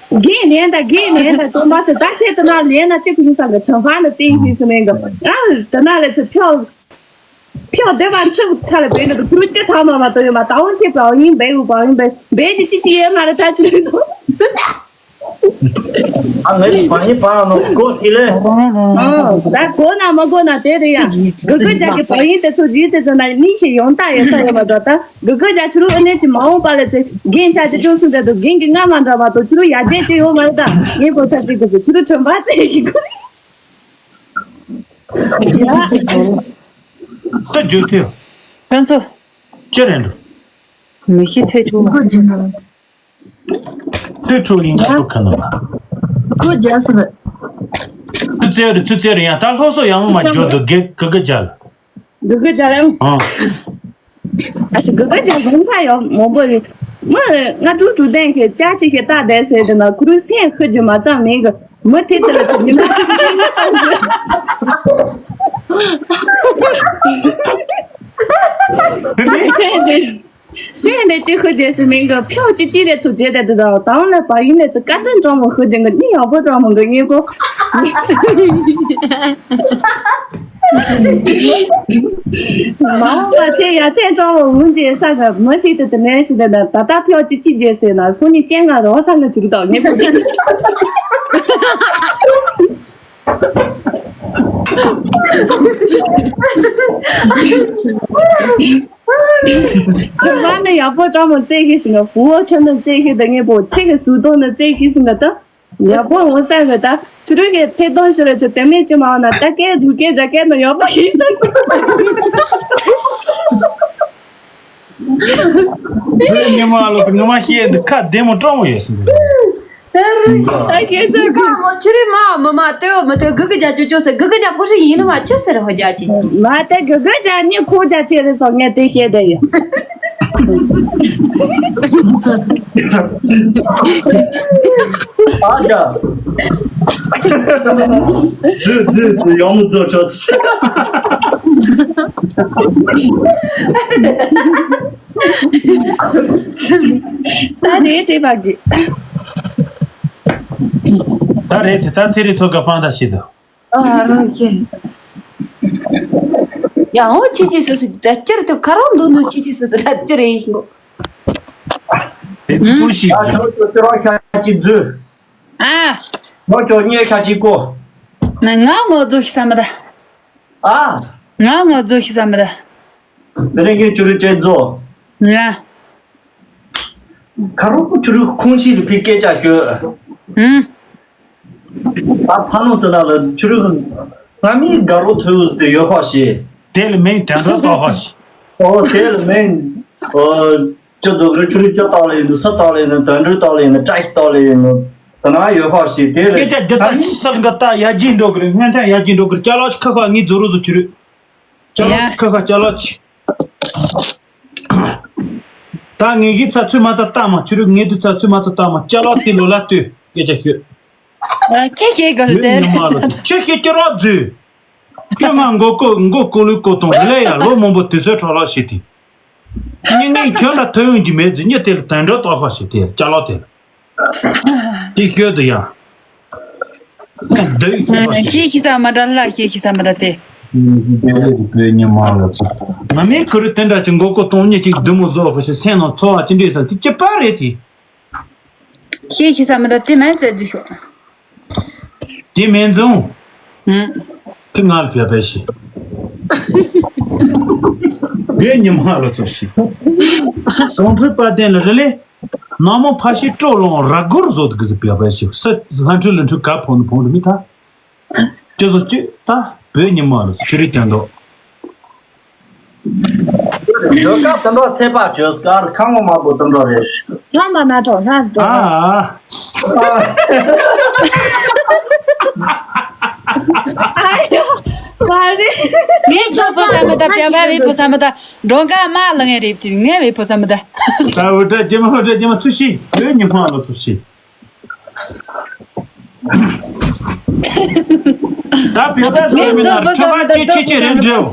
གེ་ལན་ད་གེ་ལན་ད་ཚོ་མ་ཚེ་ད་ཆེ་དུ་ན་ལན་ན་ཅི་ཕུ་ཡིན་ས་གི་ཁྲི་པ་ནི་ཏིང་ཧི་སི་མེན་གི་ཨ་དུ་ན་ལེ་ཚེ་ཕྱོགས། ཁྱོད་བདེ་བར་འཁྲིད་ཁ་ལ་བེད་ནི་ཁུ་རུ་ཅི་ཐ་མ་མ་གཏོགས་ཡོད་མ་ད་འོན་ཏེ་བའོ་ཡིན་བེ་འུ་བའོ་ཡིན་བེ་བེ་ཅི་ཅི་ཅི་ཡོད་མ་རེད་ད་ཅི་རེད་དོ། ཨ་ངའི་བ་ཡིན་བ་ནོ་གོ་ཐི་ལེ། ཨོ་ད་གོ་ན་མ་གོ་ན་དེ་རེད་ཡ། གུ་གུ་ཅག་གི་བ་ཡིན་དེ་ཚོ་རིག་དེ་ཚོ་ན་ནི་ཞིག་ཡོང་ད་ཡོད་ས་ཡོད་མ་འགྲོ་ད་གུ་གུ་ཅག་ཆུ་རུ་ཨ་ནེ་ཅི་མ་འོངས་པ་ལ་ཚེ་རྒན་ཆག་ཅི་ཅུང་སུ་དེ་དུ་རྒན་གི་ང་མ་འདྲ་མ་གཏོགས་ཆུ་རུ་ཡ་རྒྱན་ཅི་ཡོད་མ་རེད་ད་ངའི་གོ་ཆག་ཅི་གི་ཚེ་ཆུ་རུ་ཁྲོན་པ་ཚེ་གི་གུ་རེད། ད་རྒྱུ་ཐེབས། ཁྱོད་ཚོ། ཅི་རེད་འདུག་མི་ཤི་ཐེ་ཆུ། ཐེ་ཆུ་ཡིན་ཁ་ཐུག་ཁ་ན་ལ། ཁུ་རྒྱལ་སོ་རེད། ཐུ་ཙེ་རེད་ཐུ་ཙེ་རེད་ཡང་ད་ལྷོ་སོ་ཡང་མོ་མ་འཇོག་འདུག་གེ་ག་ག་རྒྱལ། ག་ག་རྒྱལ་ཡང་། ཨང་། ཨ་ཞི་ག་ག་རྒྱལ་བཟང་ཚ་ཡོད་མོ་པོ་ཡོད། མི་ང་ཀྲུ་ཀྲུ་ལྡན་གྱི་ཅག་ཅིག་ཤེས་ལྟ་བསྡད་ཟེར་དེ་ན་ཁུ་རུ་སེམས་ཤི་རྒྱུ་མ་ཙམ་མིན་གི་མི་དེ་དེ་ལ་དེ་ཉིན་དེ་ནི་ཚེ་འདི་སེམས་འདི་ཅི་ཤི་རྒྱུ་ཟེར་མིན་གི་ཕྱོགས་གཅིག་གཅིག་རེ་ཚུར་བྱས་ཏེ་དེ་དང་དང་ལ་བ་ཡིན་ནས་ཚུར་བཀའ་དྲིན་གྲོང་མོ་ཤི་རྒྱུ་གི་ནི་ཡག་པོ་གྲོང་མོ་གི་ངེས་པོ། མ་འོངས་པ་ཆེ་ཡ་ཐན་ཀྲང་བོ་འུན་ཅེ་ས་ག་མི་ཐིག་ཏུ་དུ་མེ་ཞི་ད་ད་ད་ད་ཕྱོགས་ཅི་ཅི་རྗེས་ཟེར་ན་སོ་ནི་ཅན་ང་རོ་ས་ང་ཅི་རུ་དག་ངེས་པོ་ཅན། ཇོ་བ་ནི་ཡག་པོ་ཀྲང་མོ་རྩེ་ཤི་ཟིན་ང་ཧྥུ་བོ་ཁྲོན་ནི་རྩེ་ཤི་ད་ངེས་པོ་ཆེ་གི་སུ་དོ་ནི་རྩེ་ཤི་ཟིན་ང་ད། ཡག་པོ་འོང་ས་རེད་ད། ཕྱི་རོལ་གྱི་ཐད་གཏོང་ཞིག་ལ་ཚེ་དེ་མིན་ཅི་མ་འོང་ན་ད་སྐད་འབྲུག་སྐད་རྒྱ་སྐད་ནང་ཡག་པོ་ཡིན་ས་རེད། བོད་ཉི་མ་ལོ་ཚོ་ངོ་མ་ཤེས་འདི་ཁ་བདེ་མོ་སྤྲོ་མོ་ཡོད་ཟིན་འདུག་ཨ་ཁྱེད་ཚོ་གི་ཁ་མོ་ཆུ་རི་མ་མ་མ་ལྟོས་མི་ལྟོས་གུ་གུ་ཇ་ཅོ་ཅོ་ཟེར། གུ་གུ་ཇ་པོ་ཧྲི་ཡིན་ནི་མ་ཆི་ཟེར་ཧོ་ཇ་ཅི། མ་ཏེ་གུ་གུ་ཇ་ནི་ཁོ་ཇ་ཆེ་རེ་སོ་ངས་དེ་ཤེས་དེ་ཡོད། ཨ་ཇ། ཛི་ཛི་ཛི་ཡོང་མི་ཛོ་ཆོ། ད་རེད་དེ་བ་གི། ད་རེད་དེ་ད་ཚེ་རིང་ཚོ་ག་ཕང་ད་ཤི་ད། ཨ་ཨོ་ཁེ། ཡ་ཨོ་ཆི་ཆི་སི་སི་ད་ཅར་དུ་ཁ་རོ་འདུག་འདུག་ཆི་ཆི་སི་སི་ད་ཅར་ཡིན་གོ། དེ་ཀུ་ཤི་ཨ་ཇོ། ཁྱོད་ཚོ་ཁྱོད་རང་ཤ་ཅི་ཛུ། ཨ། ཁྱོད་ཁྱོད་ངས་ཤ་ཅི་གོ། ན་ང་ངོ་ཛུ་ཤི་ས་མི་ད། ཨ། ང་ངོ་ཛུ་ཤི་ས་མི་ད། དེ་ནས་ངས་ཆུ་རུ་ཅན་ཛོ། ང་། ཁ་རོག་ཆུ་རུ་ཁོང་ཆི་ལ་ཕི་སྐད་ཆ་ཤོད། ཨུམ། ཨ་ཕ་ནོ་དེ་ལ་ལ་ཆུ་རུ་ང་མི་དགའ་རོགས་ཐོས་དེ་ཡོད་ཧ་ཤི། དེ་ལ་མིང་དོན་འགྲོ་ཏོ་ཧ་ཤི། ཨོ་དེ་ལ་མིང་ཨོ་ཅི་ཛོ་གི་རེད། ཆུ་རུ་ཅི་ཏོ་ལ་ཡིན་ནོ་ས་ཏོ་ལ་ཡིན་ནོ་དོན་འགྲོ་ཏོ་ལ་ཡིན་ནོ་བཀྲ་ཤིས་ཏོ་ལ་ཡིན་ནོ་དེ་ན་ཡོད་ཧ་ཤི། དེ་ལ་སྐད་ཆ་རྒྱུ་ད་ཆི་སར་འགའ་ད་ཡ་ཇི་འགྲོ་གི་རེད། སྔོན་ཐོན་ཡ་ཇི་འགྲོ་གི་རེད། ཅ་ལག་ཆི་ཁ་ཁ་ངི་ཛོ་རུ་ཛོ་ཆུ་རུ། ཅ་ལག་ཡ། ཆི་ཁ་ཁ་ཅ་ལག་ཆི། ད་ངེད་ཀྱི་ཚ་ཚུད་མ་ཚ་ལྟ་མ་ཆུ་རུ་ངེད་དུ་ཚ་ཚུད་མ་ཚ་ལྟ་མ་ཅ་ལག་དེ་ལོ་ལ་ལྟོས་སྐད་ཆ་ཤོད། ཨ་ཁྱེད་ཤེས་ག་ལ་ཡོད་དེ། ཉི་མ་ལ་ཁྱེད་ཤེས་ཀྱི་རོགས་མཛོད། ཁྱོད་ང་མགོ་ཀོ་མགོ་ཀོ་ལུས་ཀོ་གཏོང་གི་ལས་ཡ་ལོ་མང་པོ་དུས་ཚོད་འཕྲོ་བརླག་བྱེད་དེ། ཉིན་ངན་ཁྱོད་ལ་ཐོན་ཡོང་གི་མེད་ཟེར་ཉིན་དེ་ལ་དོན་འགྲོ་ཏོག་ཁ་ཞིག་དེ་ལ་ཅ་ལག་དེ་ལ། དེ་ཤོད་དུ་ཡ། ཤེས་ཤེས་ས་མ་འདྲ་ལ་ཤེས་ཤེས་ས་མ་འདྲ་དེ། ང་མིན་ཁུ་རུ་དེ་འདྲ་ཅིག་མགོ་སྐོར་གཏོང་ཉེ་ཅིག་བདུད་མོ་བཟོ་ཁོ་ཞིག་སེམས་ནང་ཚོར་བ་ཅི་འདྲ་ས་དེ་ཅི་པ་རེད་དེ། ཤེས་ཤེས་ས་མ་འདྲ་དེ་མན་ཚད་དུ་ཤོག་དེ་མན་ཚོང་། ཧུམ། དེ་ང་ལ་བྱ་བས་ཤེས། བོད་ཉི་མ་ལ་ཚོ་ཤེས། གོང་ཁྲོས་པ་བསྟན་ལ་རི་ལས། ནག་མོ་ཕ་ཤི་སྤྲོ་ལོང་ར་སྒོར་བཟོ་དུ་གི་ཟི་བྱ་བས་ཤེས། ས་ལྷ་འཕྲུལ་ལ་འཕྲུལ་ག་ཕོ་ནི་ཕོ་ནི་མི་ཐ། ཅི་བཟོ་ཅི་ད་བོད་ཉི་མ་ལ་ཆུ་རི་དོན་དོ། ཡོད་ཀ་དུད་འགྲོ་ཚད་པ་བྱོས་ཀར་ཁ་ངོ་མ་པོ་དུད་འགྲོ་རེད། ལྷ་མ་ན་གྲོགས་ལྷ་འགྲོ། ཨ་ཨ། ཨ་ཡོ། མ་རེད། ངས་ཁྱོད་ཕོ་ས་མི་ད་བྱ་བ་རེད་ཕོ་ས་མི་ད་འགྲོ་འགའ་མ་ལ་ངས་རེད་དེ་ངས་རེད་ཕོ་ས་མི་ད། ད་འུ་དྲ་ཅི་མ་འུ་དྲ་ཅི་མ་ཚུ་ཤི་བོད་ཉི་མ་ལ་ཚུ་ཤི། ད་བོད་པ་ཚོ་མི་ན་ཆོ་ག་ཅི་ཆི་ཆི་རེད་འདྲེའོ།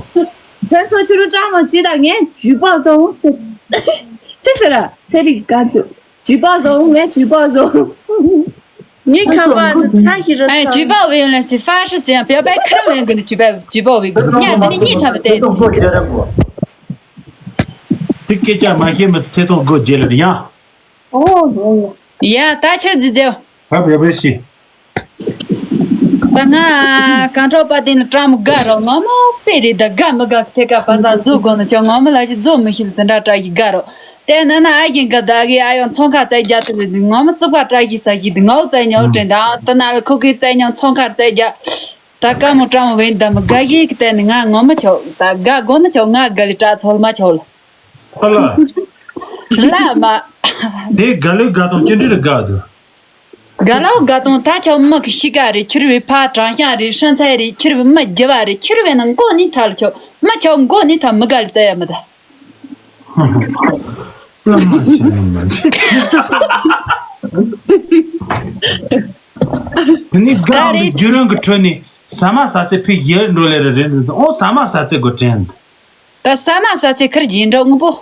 དོན་ཚོ་ཆུ་རུ་ཀྲང་མོ་ཅི་དང་ངས་ཇུས་པ་བཟོ་འོང་ཚེ། ཅི་ཟེར་ར་ཚེ་རིག་ག་ཚོད་ཇུས་པ་བཟོ་འོང་ངས་ཇུས་པ་བཟོ་འོང་། ངའི་ཁ་པར་ནི་ཚ་ཞིག་རུ་ཨེ་ཚ། ཇུས་པ་བས་ཡོང་ལ་སི་ཧྥ་ཧྲི་སི་ཡང་བེ་བའི་ཁྲིམས་ཡོང་གི་ནི་ཇུས་པ་ཇུས་པ་བས་གི་ཉ་དེ་ནི་གཉིད་ཐབས་བསྟན། དེ་སྐད་ཆ་མ་བཤད་མི་ཚེ་ཐེ་གཏོང་དགོས་རྗེས་ལ་ཡང་། ཨོ་ཡ་ཡ། ཡ་ད་ཕྱིར་རྫི་རྫི། ཧ་བེ་བེ་ཤི། ད་ང་གང་ཁྲོ་པ་དེ་ནི་ཀྲམ་དགའ་རོ་ངོ་མ་དཔེ་རེད་ད་དགའ་མི་དགའ་ཐད་ཀ་པ་ས་རྫུ་དགོ་ནི་ཆོ་ངོ་མ་ལ་ཞིག་རྫུ་མི་ཤེས་དེ་འདྲ་བཀྲ་ཤིས་དགའ་རོ། དེ་ན་ན་ཨ་ཡིན་ག་ད་གི་ཨ་ཡོང་ཚོང་ཁ་བཙལ་རྒྱ་དེ་ལས་ངོ་མ་བཙུགས་པ་བཀྲ་ཤིས་ས་ཞིག་དེ་ངའོ་བཙལ་ཉོ་དྲན་ད་དེ་ན་ལ་ཁོ་གི་བཙལ་ཉོ་ཚོང་ཁ་བཙལ་རྒྱ། ད་ཀ་མོ་ཀྲམ་བེན་ད་མི་དགའ་ཡིན་གི་དེ་ནི་ང་ངོ་མ་ཆོ་ད་དགའ་དགོ་ནི་ཆོ་ང་དགའ་ལི་ཀྲ་ཚོལ་མ་ཆོ་ལ། ཧ་ལ། ལ་མ། དེ་དགའ་ལོས་དགའ་དང་ཅི་འདྲ་རེ་དགའ་འདུག་དགའ་ལོ་དགའ་དང་ད་ཆ་མི་གི་ཤི་ག་རེད་ཁྱོད་རེ་ཕ་དྲང་ཤ་རེད་ཧྲན་ཚ་རེད་ཁྱོད་རེ་མི་རྒྱ་བ་རེད་ཁྱོད་རེ་ན་མགོ་ནི་ཐལ་ཆོ་མི་ཆོ་མགོ་ནི་ཐ་མི་དགའ་རེད་ཙ་ཡ་མི་ད། ལ་མ་ཤི་ལ་མ་ཤི། དེ་ནི་དགའ་བའི་རྒྱུ་རང་གི་ཁྲོད་ནས་ཟ་མ་ཟ་ཚེ་ཕི་ཡེར་འགྲོ་ལེ་རེ་རེད་འོ་ཟ་མ་ཟ་ཚེ་གོ་དྲན། ད་ཟ་མ་ཟ་ཚེ་ཁར་གྱིས་འགྲོ་དངོས་པོ།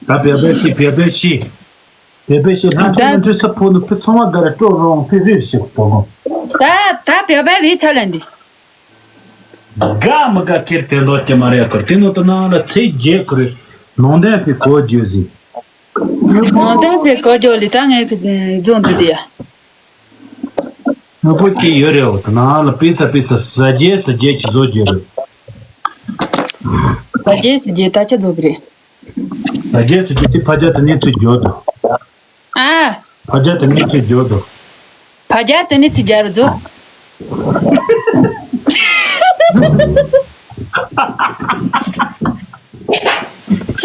ད་བེ་བེ་ཤི་བེ་བེ་ཤི། བེ་བེ་ཤི་ལྷ་ཆུ་ལྷ་ཆུ་ས་ཕོ་ནུ་ཕི་ཚོང་བ་ག་རེ་སྤྲོ་རོང་ཕི་རིར་ཤི་པོ་མོ། ད་ད་བེ་བེ་བེ་ཚ་ལན་དི། དགའ་མི་དགའ་ཁེར་དེ་འདོག་ཀྱི་མ་རེད་ཁོར་དེ་ནོ་ཏི་ན་ལ་ཚེ་རྗེས་ཁོར་ནང་དན་ཕི་གོ་བརྗོད་ཟིན། ནང་དན་ཕི་གོ་བརྗོད་ལི་ད་ངས་ཁི་རྫོང་དུ་དི་ཡ། ང་པོ་སྐྱེས་ཡོད་རེད་འོ་ད་ནང་ལ་པི་ཚ་པི་ཚ་ཟ་རྒྱལ་ཟ་རྒྱལ་གྱི་བཟོ་རྒྱུ་རེད། ཟ་རྒྱལ་ཟ་རྒྱལ་ད་ཆ་བཟོ་གི་རེད། ཟ་རྒྱལ་ཟ་རྒྱལ་དེ་ཕ་རྒྱལ་དུ་ནས་ཚུར་འགྱོ་དོ། ཨ། ཕ་རྒྱལ་དུ་ནས་ཚུར་འགྱོ་དོ། ཕ་རྒྱལ་དུ་ནས་ཚུར་རྒྱལ་རུ་བཟོ། ཁྱེད་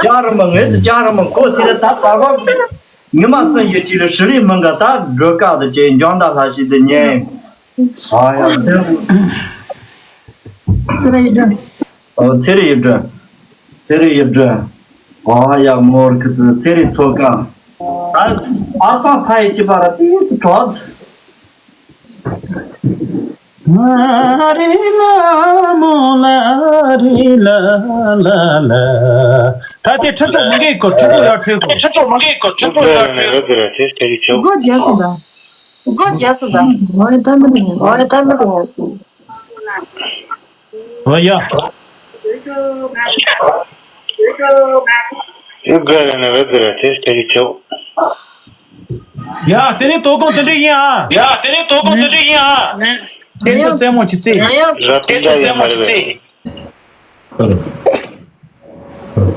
ཅང་ར་མ་ངེས་སུ་ཅང་ར་མ་ཁོ་དེ་ལ་ད་ད་ག་ཉི་མ་སུ་ཡོད་ཅི་ལ་ཧྲི་ལི་མང་ག་ད་འགྲོ་ཀ་དུ་ཅེ་འཇོན་ད་ལྷ་ཞིག་ཏུ་ཉན། ཨ་ཡ་ཚེ་རིང་། ཚེ་རིང་ཡིབ་སྒྲོན། ཨོ་ཚེ་རིང་ཡིབ་སྒྲོན། ཚེ་རིང་ཡིབ་སྒྲོན། ཨ་ཡ་མོར་ཁི་ཚི་ཚེ་རིང་ཚོ་ཀ་ད་ཨ་སང་ཕ་ཡི་ཅི་པ་ར་ཏི་ཚི་གྲོད། ལ་རི་ལ་མོ་ལ་རི་ལ་ལ་ལ། ད་དེ་ཁྲི་ཚོ་མི་འགའི་སྐོར་ཁྲི་ཚོ་ཡར་ཁྲི་ཁྲི་ཚོ་མི་འགའི་སྐོར་ཁྲི་ཚོ་ཡར་ཁྲི། སྒོ་རྒྱག་སོང་ད། སྒོ་རྒྱག་སོང་ད། ཨོ་ཡ་ད་མི་རིང་ངེ་ཨོ་ཡ་ད་མི་རིང་ངེ་ཚུ། ཨོ་ཡ། ཡུ་ག་ར་ན་བེ་དེ་ར་ཏེ་སྟེ་ཡུ་ཆོ། ཡ་དེ་ནི་དོ་དགོང་དེ་འདྲ་ཡིན་ཨ། ཡ་དེ་ནི་དོ་དགོང་དེ་འདྲ་ཡིན་ཨ། དེ་ཚོ་རྩེད་མོ་ཅི་རྩེད། ར་དེ་འདྲ་ཡིན་མ་རེད།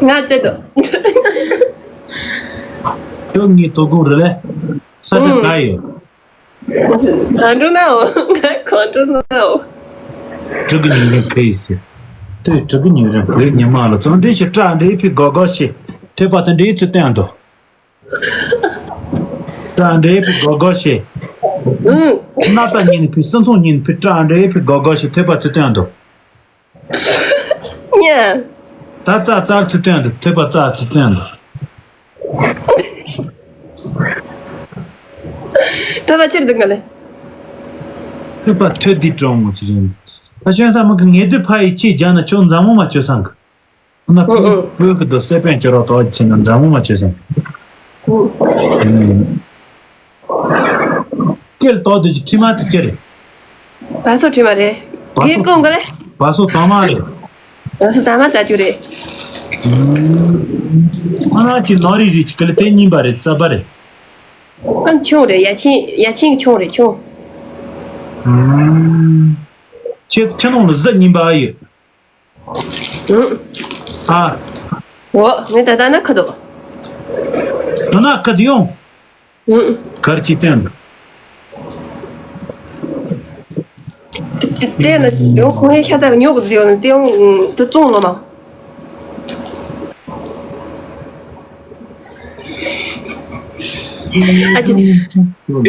ང་རྩེད་དོ། ཁྱོད་ངའི་དོ་དགོང་རེད་ལེ། ས་ཆ་ག་ཡོད། གང་འགྲོ་ནའོ། ང་གང་འགྲོ་ནའོ། དྲུག་གི་ཉིན་རེ་ག་ཡི་ཟེར། དེ་དྲུག་གི་ཉིན་རེ་ག་ཡི་ཉི་མ་ལ་ཙང་འདྲེ་ཞིག་སྐྲ་འདྲེ་ཕི་གོ་གོ་ཞིག་ཐེབས་པ་དེ་འདྲེ་ཚུལ་བསྟན་འདུག་སྐྲ་འདྲེ་ཕི་གོ་གོ་ཞིག་ཨུམ། སྣ་ཚ་ཉིན་ཕི་སྲིན་ཚོང་ཉིན་ཕི་སྐྲ་འདྲེ་ཕི་གོ་གོ་ཞིག་ཐེབས་པ་ཚུལ་བསྟན་འདུག་ཉ། ད་ཙ་ཙར་ཚུལ་བསྟན་འདུག་ཐེབས་པ་ཙ་ཚུལ་བསྟན་འདུག་ཐོས་པ་ཆེར་འདུག་ག་ལེ། ཐོས་པ་ཐོས་འདི་གྲོང་མོ་ཆེ་རེད། ད་ཤོན་ས་མི་གི་ངེས་དུ་ཕ་ཡི་ཆེས་རྒྱ་ན་ཆོ་མཛའ་མོ་མ་ཆོས་སང་གི་ཨ་ན་ཨུ་ཨུ། བོད་ཀྱི་དུ་སེ་པན་ཅོ་རོ་ཏོ་ཆེ་ན་མཛའ་མོ་མ་ཆོས་སང་། ཀེལ་ཏོ་དུ་ཅི་ཁྲི་མ་དུ་ཅི་རེད། བ་སོ་ཁྲི་མ་རེད། བ་གེ་སོ་ཀོང་ག་ལེ། བ་སོ་ཏོ་མ་རེད། བ་སོ་ཏ་མ་ད་ཅུ་རེད། ཨ་ན་ཅི་ནོ་རི་རི་ཅི་ཀ་ལེ་དེ་རྙིང་པ་རེད་ས་པ་རེད། ཨ་ཆུང་རེད་ཡ་ཆིང་ཡ་ཆིང་ཆུང་རེད་ཆུང་། ཁྱེད་ཁྱེད་ནང་ལ་གཟི་རྙིང་པ་ཨ་ཡོད། ཨ། འོ་ངས་ད་ལྟ་ན་ཁ་དོ། ད་ན་ཁ་དོ་ཡོང་། གར་གྱི་སྟེང་། དེ་ན་ཡང་ཁོང་ཡང་ཤ་ཚ་ཉོ་གི་ཡོད་ན་དེ་ཡང་དུ་བཙོང་ལོ་མ། ཨ་ཅི།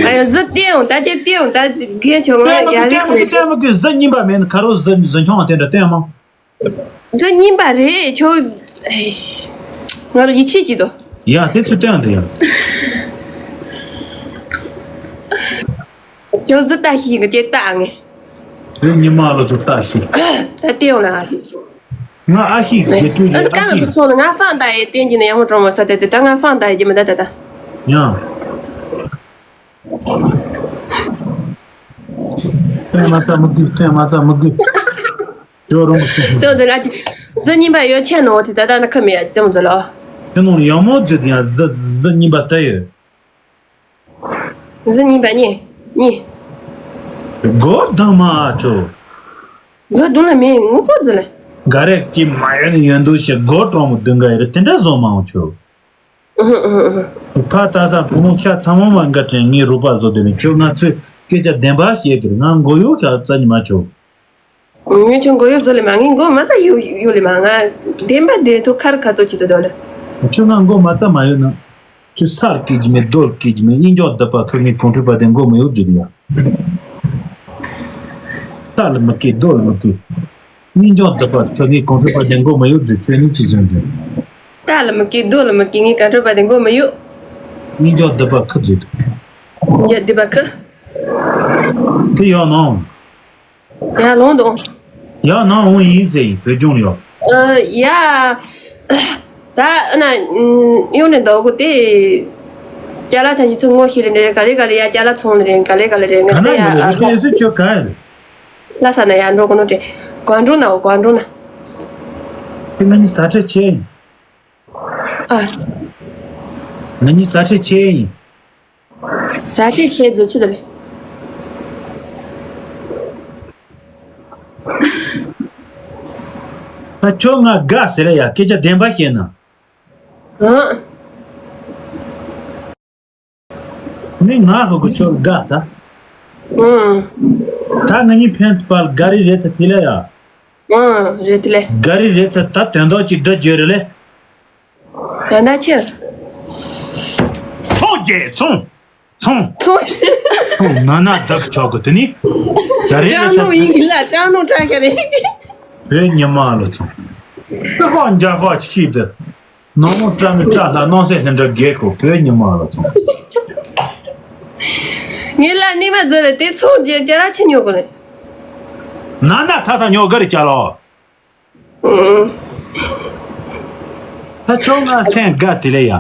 ཨ་ཡ་གཟི་སྟེང་ད་ཅི་སྟེང་ད་རྒན་ཆོག་ང་ཡ་རི་ཁ་ལེ། ལྟད་མོ་གི་གཟི་རྙིང་པ་མེད་ན་ཁ་རོ་གཟི་གཟི་ཆུང་དེ་འདྲ་ལྟད་མོ། གཟི་རྙིང་པ་རེད་ཁྱོད། ང་རང་ཡིད་ཆེས་ཀྱི་དོ། ཡ་དེ་ཚོ་སྟོན་དུ་ཡ། ཁྱོད་གཟི་ལྟ་ཤེས་གི་ཅེ་ལྟ་ངས། དེ་ཉི་མ་ལོ་ཚོ་ལྟ་ཤེས། ད་ལྟེ་ཡོང་ན་ང་ཤེས། ང་ཨ་ཤེས་གི་དུས་ཡ་ཨ་ཀ་ང་ཤེས། དུ་སོང་ན་ང་ཧྥང་ལྟ་ཡི་བསྟན་གྱི་ནས་ཡང་མོ་གྲོང་མོ་ས་དེ་དེ་ད་ང་ཧྥང་ལྟ་ཡི་ཀྱི་མི་ད་ད་ད། ཡ། ཏན་མ་ཚ་མི་དགོས། ཏན་མ་ཚ་མི་དགོས། ཇོ་རུང་། ཙོ་ཙེ་ལ་ཅི། གཟི་རྙིང་པ་ཡོད་ཆེ་ནོ་དེ་ད་ལྟ་ན་ཁ་མེད་ཡ་ཙེ་མོ་ཙེ་ལ། ཁྱེད་ནང་ཡང་མོ་ཙེ་དེ་ཡང་གཟི་གཟི་རྙིང་པ་ད་ཡོད། གཟི་རྙིང་པ་གཉིས་གཉིས། སྒོ་དང་མ་ཨ་ཅོ། སྒོ་དུང་ལ་མེད་ངུ་པོ་ཙེ་ལ། ག་རེ་ཅི་མ་ཡོད་ནི་ཡོད་འདུག་ཞེས་སྒོ་གྲོང་མོ་བདུན་ག་ཡོད་རེད་དེ་འདྲ་བཟོ་མ་འོང་ཆོ། ཨུ་ཧུ་ཨུ་ཧུ་ཨུ་ཧུ། ཕ་ད་ས་བུ་མོ་ཤ་ཚ་མོ་མ་འགའ་དྲན་ངའི་རུ་པ་བཟོ་དེ་ནི་ཁྱོད་ང་ཚོས་སྐད་ཆ་བདེན་པ་བཤད་ཀྱི་རེད། ང་མགོ་གཡོག་ཤ་རྩ་ཉི་མ་ཆོག་ངས་ཁྱོད་མགོ་གཡོག་བཟོ་ལེ་མ་ངས་མགོ་མ་རྩ་གཡོག་གཡོག་ལེ་མ་ང་བདེན་པ་བདེན་ཐོག་ཁར་ཁ་ཐོག་ཅི་ཐོག་དོ་ལེ། ཁྱོད་ང་མགོ་མ་རྩ་མ་གཡོག་ན། ཁྱོད་སར་སྐད་ཀྱི་མེད་རྡོལ་སྐད་ཀྱི་མེད་གཡིན་ཅོག་བརྡབ་པ་ཁ་ངའི་གོང་ཁྲོས་པ་དེ་མགོ་མ་གཡོག་རྒྱུ་ཡ། རྟ་ལ་མི་སྐད་རྡོ་ལ་མི་སྐད། སྙིང་ལྗོངས་འདི་པར་ཚོ་ངའི་གོང་ཁྲོ་པ་དེ་མགོ་མ་གཡུག་རྫུ་ཁྱོད་ནི་ཅི་བཟོས་འདུག་རྟ་ལ་མི་སྐད་རྡོ་ལ་མི་སྐད་ངའི་གོང་ཁྲོ་པ་དེ་མགོ་མ་གཡུག་སྙིང་ལྗོངས་འདི་པར་ཁུ་རྫུ་འདུག་སྙིང་ལྗོངས་འདི་པར་ཁུ། དེ་ཡག་ནོ། ཡག་ལོང་དང་། ཡག་ནང་འོང་ཡིན་ཟེར་ཡིན་བོད་ལྗོངས་ལ་ཡོད། ཨ་ཡ། ད་ཨ་ན་ཨུམ་ཡོང་ནས་འདུག་གོ་དེ། ཅ་ལག་ཐམས་ཅད་ཚུར་ངོ་ཤེས་ལེ་འདྲ་རེད་ག་ལེ་ག་ལེ་ཡ་ཅ་ལག་ཚོང་ལེ་རེད་ག་ལེ་ག་ལེ་རེད་ང་ག་ན་དེ་ཡ་ཡོད་ཨ་རེད་དེ་སུ་ཆོད་ག་ཡ་རེད། ལྷ་ས་ན་ཡ་འགྲོ་གོ་ནོ་དེ། གང་འགྲོ་ན་འོ་གང་འགྲོ་ན། དེ་ང་གཉིས་ཟ་ཁྲེལ་ཆེ་ཡིན། ཨ། ང་གཉིས་ཟ་ཁྲེལ་ཆེ་ཡིན། ཟ་ཁྲེལ་ཆེ་རྫོགས་ཆེ་ད་ལེ། ད་ཁྱོད་ང་དགའ་ཟེར་ལ་ཡ་སྐད་ཆ་བདེན་པ་བཤད་ན། ཨང་། ནི་ང་ཧུ་གུ་ཁྱོད་དགའ་ཚ། ཨང་། ད་ང་གཉིས་ཕན་ཚུན་བར་དགའ་རི་རེད་ཚ་དེ་ལ་ཡ། ཨང་རེད་དེ་ལེ། དགའ་རི་རེད་ཚ་ད་དོན་དག་ཅིག་འདྲ་བརྗོད་རེད་ལེ། ད་ལྟ་ཕྱིར། ཚོང་རྒྱལ་ཚོང་། ཚོང་། ཚོང་། ཚོང་ན་ན་བདག་ཆོག་གི་དེ་ནི། ད་རེས་ནི་སྐྲག་སྣང་ཡིན་གི་ལ། སྐྲག་སྣང་སྐྲག་གི་རེད། བོད་ཉི་མ་ལ་ཚོང་། ཀ་ཧོ་འཇའ་ཧོ་ཆི་ཤིག་དུ། ནོར་མོ་བཀྲ་མི་བཀྲ་ལྷ་སྣང་སྲིད་ལྷུན་གྲུབ་རྒྱལ་ཁོ་བོད་ཉི་མ་ལ་ཚོང་། ངའི་ལ་ནི་མ་ཛོ་ལ་དེ་ཚོང་རྒྱལ་རྒྱལ་ར་ཆི་ཉོ་གི་རེད། ན་ན་ཐ་ས་ཉོ་གི་རེད་ཅ་ལོ། ད་ཁྱོད་ང་སེམས་དགའ་དེ་ལས་ཡ།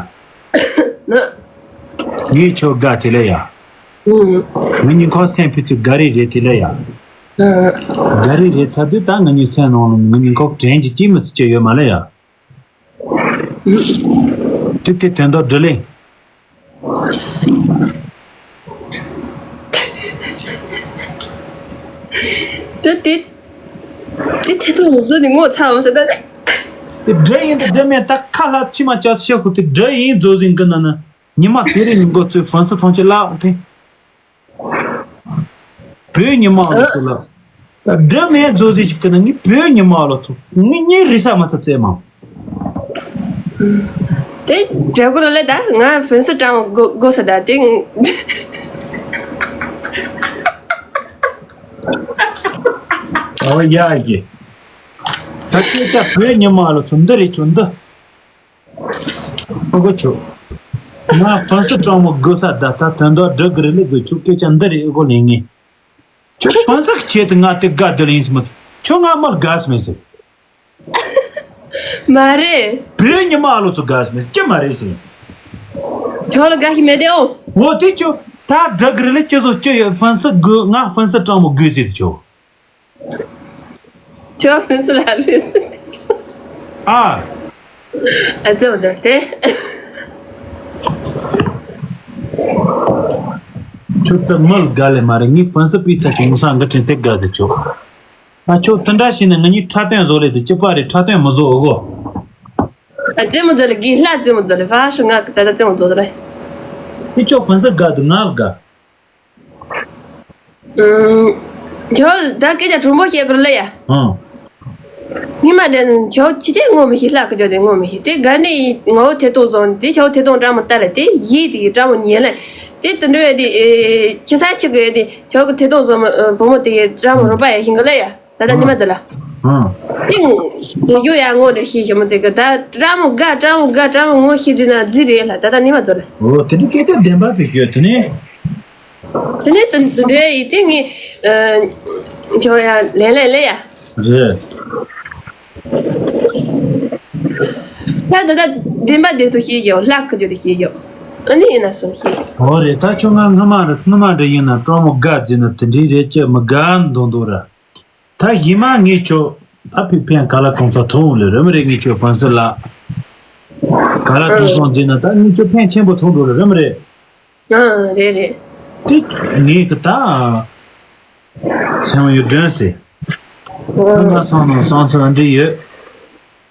ངས་ཁྱོད་དགའ་དེ་ལས་ཡ། ང་གཉིས་ཁོ་སེམས་ཕི་ཚུལ་དགའ་རི་རེད་དེ་ལས་ཡ། དགའ་རི་རེད་ཚ་དུས་ད་ང་གཉིས་སེམས་ནང་ལ་ང་གཉིས་ཁོ་དྲན་གྱི་ཅི་མི་ཚུལ་ཅི་ཡོད་མ་ལས་ཡ། དེ་དེ་དོན་དག་འགྲོ་ལེ། དེ་དེ་དེ་ཐེ་ཚོམ་རུ་བཟོ་ནས་ངོ་ཚ་བ་ཟེར་ད། དེ་འདྲ་ཡིན་དེ་འདྲ་མེད་ད་ཁ་ལྷག་ཕྱི་མ་ཅག་ཤེས་ཁུ་དེ་འདྲ་ཡིན་རྫོགས་ཟིན་གི་ན་ན་ཉི་མ་དེ་རིང་ཉིན་གོ་ཚོས་ཧྥན་སི་ཐོང་ཆེ་ལག་དེ། བོད་ཉི་མ་འོ་ལ་ཁུ་ལ། འདྲ་མེད་རྫོགས་ཟིན་ཅིག་གི་ན་ངས་བོད་ཉི་མ་ལ་ཚོ་ངས་ཉིན་རེ་ས་མ་ཚ་བཙལ་མང་། དེ་འདྲ་གོ་ལ་ལེ་ད་ང་ཧྥན་སི་ཀྲང་གོ་གོ་ས་ད་དེ། ཨོ་ཡ་ཡེ། ད་སྐད་ཆ་བོད་ཉི་མ་ལ་ཚོ་འདི་རེད་ཆོ་འདི། ཨོ་གོ་ཆོ། ང་ཧྥན་སི་ཀྲང་མོ་གོ་ས་ད་ད་དོན་དག་འདྲ་གི་རེད་ལེ་ཟེར་ཆོ་སྐད་ཆ་འདི་རེད་ཨེ་གོ་ལེ་ངས། ཁྱོད་ཧྥན་སི་གི་ཆེད་དུ་ང་དེ་དགའ་བདེ་ལ་ཡིན་སི་མ་ཁྱོད་ང་མར་དགའ་སི་མེད་ཟེར། མ་རེད། བོད་ཉི་མ་ཨ་ལོ་ཚོ་དགའ་སི་མེད་ཅི་མ་རེད་ཟེར། ཁྱོད་ལ་དགའ་ཤི་མེད་དེ་ཨོ། འོ་དེ་ཁྱོད་ད་དགྲ་གི་རེད་ལ་ཅི་བཟོ་ཅི་ཡོད་ཧྥན་སི་དགོས་ང་ཧྥན་སི་ཀྲང་མོ་དགོས་ཟེར་དུ་ཁྱོད། ཁྱོད་ཧྥན་སི་ལ་ལུས་སི། ཨ། ཨ་ཙི་མོ་ཙི་དེ། ཁྱོད་ད་མི་ལ་དགའ་ལེ་མ་རེད་ངས་ཧྥན་སི་པི་ཚ་ཅིག་མི་སང་གི་དྲིན་དེ་དགའ་གི་ཁྱོད། ཨ་ཁྱོད་དེ་འདྲ་བྱས་ན་ང་གཉིས་འཁྲབ་སྟོན་བཟོ་ལེ་དེ་ཅི་པ་རེད་འཁྲབ་སྟོན་མི་བཟོ་འོ་གོ། ཨ་ཙེ་མོ་ཛོ་ལེ་གི་ལྷ་ཙེ་མོ་ཛོ་ལེ་ཧྥ་ཤི་ང་གི་ད་ད་ཙེ་མོ་ཛོ་ལེ། ཨི་ཁྱོད་ཧྥན་སི་དགའ་དུ་ང་ལ་དགའ། ཨུམ། ཁྱོད་ད་སྐད་ཆ་དྲང་པོ་བཤད་དགོས་ལེ་ཡ། ཨང་། ངི་མ་དྲན་ཁྱོད་ཅི་སྟེ་ངོ་མི་ཤེས་ལྷ་ཁི་ཁྱོད་དེ་ངོ་མི་ཤེས་དེ་ག་ནས་ངའོ་ཐེ་གཏོགས་བཟོ་དེ་ཁྱོད་ཐེ་གཏོགས་འདྲ་མོ་ལྟ་ལེ་དེ་ཡིད་དེ་གི་འདྲ་མོ་ཉན་ལེ། དེ་དུད་འགྲོ་ཡ་དེ་ཨེ་ཁྱི་ས་ཆི་གི་ཡ་དེ་ཁྱོད་གི་ཐེ་གཏོགས་བཟོ་མོ་བུ་མོ་དེ་གི་འདྲ་མོ་རོ་པ་ཡ་ཤིང་གི་ལེ་ཡ། ད་ལྟ་ཉི་མ་ཚོ་ལ། ཨང་། ཏིང་། དེ་ཡོ་ཡ་ངོ་འདྲ་ཤེས་ཤེས་མོ་ཚེ་གི་ད་ཀྲ་མོ་དགའ་ཀྲ་མོ་དགའ་ཀྲ་མོ་ངོ་ཤེས་ཟིན་ན་རྫི་རེད་ལ་ད་ལྟ་ཉི་མ་ཚོ་ལ། འོ་དེ་འདྲ་སྐད་ཆ་བདེན་པ་བེད་ཤོད་དེ་ནས། དེ་ནས་དེ་འདྲ་ཡིན་དེ་ངས་ཁྱོད་ཡ་ལན་ལན་ལེ་ཡ། རེད། ད་ད་ད་བདེན་པ་བདེན་ཐུག་ཤེས་ཡོད་ལྷག་གི་རྒྱུ་དེ་ཤེས་ཡོད། ཨ་ནི་ཡིན་ན་སོང་ཤེས་ཡོད། འོ་རེད་ད་ཁྱོད་ང་སྔ་མ་རེད་སྔ་མ་འདྲ་ཡིན་ན་ཀྲ་མོ་དགའ་རྫི་ན་དེ་འདྲ་རེད་ཅེས་མི་དགའ་མདོག་མདོག་ར། ད་གཞི་མ་ངས་ཁྱོད་ད་ཕི་ཕན་ག་ལ་གཏོང་ས་ཐོང་ལེ་རེ་མི་རེད་ངས་ཁྱོད་ཕན་སི་ལ། ག་ལ་གཏོང་སོང་ཟེར་ན་ད་ངས་ཁྱོད་ཕན་ཆེན་པོ་ཐོང་འགྲོ་ལེ་རེ་མི་རེད། ཨ་རེད་རེད། དེ་ངས་གི་ད། སེམས་ཡོད་དྲན་སེ། ཨ་ང་སང་ནང་སང་ཚོ་འདྲི་ཡོད།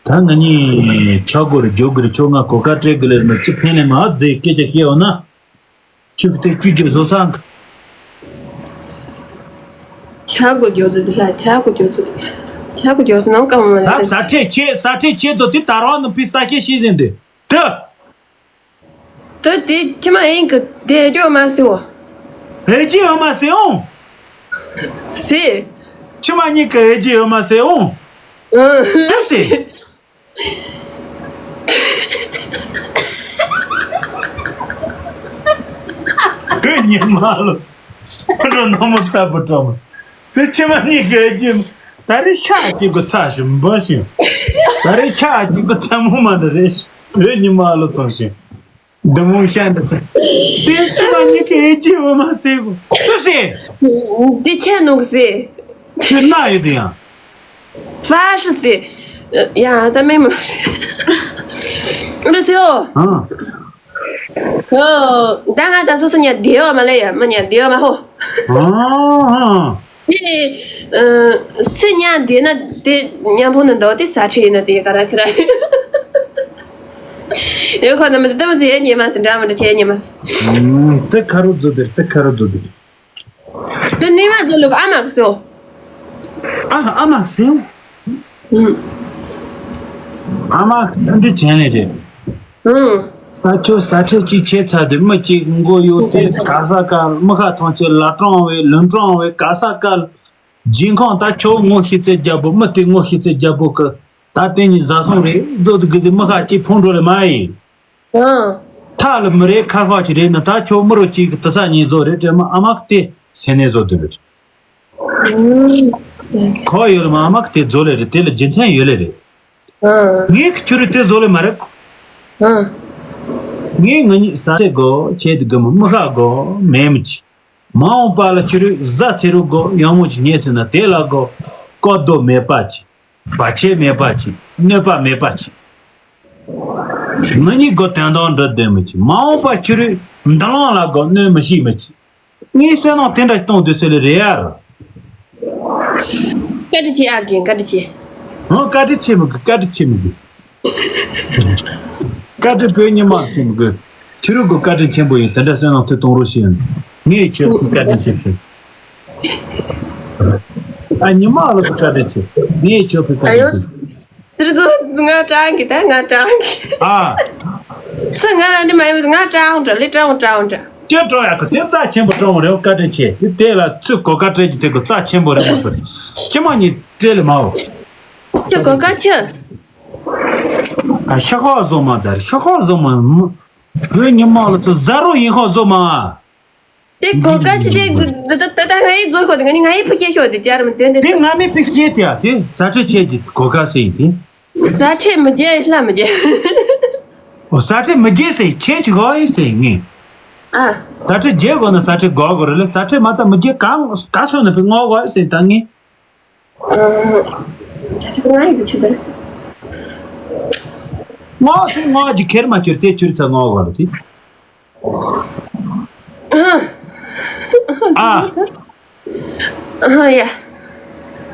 ད་ང་གཉིས་ཆག་སྒོ་རེ་རྒྱོ་གི་རེ་ཁྱོད་ང་གོ་ཀ་སྤྲད་གི་ལེ་རེ་མི་ཅི་ཕན་ལེ་མ་ཨ་ཛེ་སྐད་ཆ་བཤད་འོ་ན། ཆུ་ཏེ་ཀུ་ཅོ་བཟོ་སང་། ཆ་གོ་ཅོ་ཚོ་དེ་ལ་ཆ་གོ་ཅོ་ཚོ་དེ། ཆ་གོ་ཅོ་ཚོ་ནང་ཀ་མ་མ་ད་ལ་ས་ཁྲེ་ཆེ་ས་ཁྲེ་ཆེ་ཚོ་དེ་ད་རང་ནི་ཕི་ས་ཁེ་ཤི་ཟིན་དེ། དེ། དེ་དེ་ཅི་མ་ཡིན་གི་དེ་ཅོ་མ་སི་བ། ཨེ་ཅི་ཡོད་མ་སི་འོང་། སི། ཆི་མ་གཉིས་ཀི་ཨེ་ཅི་ཡོད་མ་སི་འོང་། ཨ་སི། ཨེ་ཉི་མ་ལོ། ཁོ་རང་ནོར་མོ་ཚ་པོ་གྲོགས་མོ། དེ་ཕྱི་མ་གཉིས་ཀྱི་ཨེ་ཅི། ད་རེས་ཤ་གཅིག་གི་ཚ་ཞིམ་པོ་ཞིམ། ད་རེས་ཤ་གཅིག་གི་ཚ་མོ་མ་འདྲ་རེད། ཨེ་ཉི་མ་ལོ་ཚང་ཞིང་། འདི་མོ་ཤ་འདི་ཚ། དེ་ཕྱི་མ་གཉིས་ཀྱི་ཨེ་ཅི་འོ་མ་སེ་གོ། ཏུ་སེ། འདི་ཆེ་ནོག་སེ། ཁྱོད་ན་ཡོད་དེ་ཡང་། ཧྥ་ཧྲི་སི། ཡ་ད་མེ་མ་རེད་ཚེའོ། ཨང་། ཨོ། ད་ང་ད་སོ་སོ་ཉ་བདེ་བ་མ་ལེ་ཡ་མ་ཉ་བདེ་བ་མ་ཧོ། ཨང་། ཨེ། སི་ཉ་བདེ་ན་དེ་ཉ་ཕོ་ན་འདོ་དེ་ས་ཆེ་ཡིན་ན་དེ་ག་ར་ཆི་ར། ཡོད་ཁོ་ན་མི་ཟི་ད་མ་ཟི་ཡ་ཉེ་མ་སི་འདྲ་མ་འདྲ་ཆེ་ཉེ་མ་སི། དེ་ཁ་རུ་རྫུ་དེ་དེ་ཁ་རུ་རྫུ་དེ། དེ་ནི་མ་རྫུ་ལུག་ཨ་མ་གི་སོ། ཨ་ཨ་མ་གི་སོ། ཨ་མ་གི་འདི་ཅན་ལེ་རེད། ཨུང་། ད་ཁྱོད་ཟ་ཁྲེལ་གཅིག་བྱས་ཚར་དུས་མི་གཅིག་མགོ་གཡོག་དེ་ག་ས་ག་མི་ཁ་ཐང་ཆད་ལ་གྲང་བས་ལུང་གྲང་བས་ག་ས་ག་རྗེས་ཁོང་ད་ཁྱོད་ངོ་ཤེས་ཚད་རྒྱལ་པོ་མི་དེ་ངོ་ཤེས་ཚད་རྒྱལ་པོ་གི་ད་དེ་གཉིས་བཟའ་སོང་རེད་རྫོགས་དུ་གི་ཟི་མི་ཁ་གཅིག་ཕུང་འགྲོ་ལེ་མ་ཡིན། ཨང་། ཐག་ལ་མི་རེ་ཁ་ཁ་ཅིག་རེད་ན་ད་ཁྱོད་མི་རོ་གཅིག་གི་དུ་ས་ཉིན་བཟོ་རེད་དྲན་མ་ཨ་མ་གི་དེ་སེ་ནས་བཟོ་དུ་རེད། ཁོ་ཡོད་ལ་མ་ཨ་མ་གི་དེ་བཟོ་ལེ་རེད་དེ་ལ་རྒྱུ་མཚན་ཡོད་ལེ་རེད། ཨང་། ངས་ཁྱོད་རེ་དེ་བཟོ་ལེ་མ་རེད། ཨང་། ངས་ང་གཉིས་ཟ་ཚེ་དགོ་ཆེད་དུ་དགོ་མོ་མི་ཁ་དགོ་མེད་མི་ཅི། མ་འོངས་པ་ལ་ཁྱོད་རེ་ཟ་ཚེ་རུ་དགོ་ཡང་མོ་ཅི་ཉེས་ཟིན་ན་དེ་ལ་དགོ་བཀོད་དོ་མེད་པ་ཅི། བར་ཆད་མེད་པ་ཅི། གནོད་པ་མེད་པ་ཅི། ང་གཉིས་དགོ་དོན་དག་འགྲོ་དོན་མི་ཅི། མ་འོངས་པ་ཁྱོད་རེ་འདི་ལང་ལ་དགོ་གནོད་མི་ཤེས་མི་ཅི། ངས་བསོད་ནམས་དེ་འདྲ་གཏོང་དུས་ཟེར་ལེ་རེད་ཡ། བཀའ་དྲིན་ཆེ་ཨ་རྒན་བཀའ་དྲིན་ཆེ། ཧོ་བཀའ་དྲིན་ཆེ་མི་དགོས་བཀའ་དྲིན་ཆེ་མི་དགོས། བཀའ་དྲིན་བོད་ཉི་མ་ཆེ་མི་དགོས། ཁྱེད་རང་གི་བཀའ་དྲིན་ཆེན་པོ་ཡིན་དེ་འདྲ་བསོད་ནམས་ཚོས་གཏོང་རོགས་ཞུ་ཡིན། ངས་ཁྱོད་ཀྱི་བཀའ་དྲིན་ཆེ་ཟེར། ཨ་ཉི་མ་ལོ་གི་བཀའ་དྲིན་ཆེ། ངས་ཁྱོད་ཀྱི་བཀའ་དྲིན་ཆེ། དེར་ཚོ་ང་དྲང་གི་ད་ང་དྲང་གི་ཨ། ཚེ་ང་ལ་འདི་མ་ཡོད་ང་དྲང་དྲ་ལི་དྲང་དྲང་དྲ། ཁྱོད་སྤྲོ་ཡག་གི་དེ་རྩ་ཆེན་པོ་སྤྲོ་མོ་རེད་བཀའ་དྲིན་ཆེ་དེ་དེ་ལ་ཚུར་གོ་སྐབས་སྤྲད་ཀྱི་དེ་གི་རྩ་ཆེན་པོ་རེད་མ་ཚོར་ཁྱི་མ་གཉིས་སྤྲད་ལེ་མའོ། ཁྱོད་གོ་སྐབས་ཆེ། ཨ་ཤ་ཁོག་བཟོ་མ་ཚར་ཤ་ཁོག་བཟོ་མ་མ། བོད་ཉི་མ་ལ་ཚོ་ཟ་རོ་ཡིན་ཁོག་བཟོ་མ། དེ་གོ་སྐབས་ཆེ་དེ་ད་ད་ད་ང་ཡི་བཟོ་ཁོ་དེ་ང་ནི་ང་ཡི་ཕུ་ཁྱེད་ཤོག་དེ་ཅར་མི་དོན་དེ་དེ་ང་མི་ཕུ་ཁྱེད་དེ་ཨ་དེ་ཟ་ཁྲེལ་ཆེ་གི་གོ་སྐབས་ཟེར་ཡིན་དེ། ཟ་ཁྲེལ་མི་བརྗེད་ལྷ་མི་བརྗེད། ཨོ་ཟ་ཁྲེལ་མི་བརྗེད་ཟེར་ཁྱེད་ཀྱི་གོ་ཡིན་ཟེར་ངས། ཨ། ཟ་ཁྲེལ་བརྗེད་དགོས་ན་ཟ་ཁྲེལ་དགོས་དགོས་རེད་ལ་ཟ་ཁྲེལ་མ་ཚ་མི་བརྗེད་གང་ག་སོང་ན་ཕི་ངོ་གོ་ཟེར་ད་ངས། ཨ། ཟ་ཁྲེལ་ང་ཡི་དུ་ཆུ་ཟེར། ངོ་ཟེར་ངོ་གི་ཁེར་མ་ཁྱེར་དེ་ཆུར་ཚ་ངོ་གོ་ལ་དེ། ཨ། ཨ། ཨ་ཡ།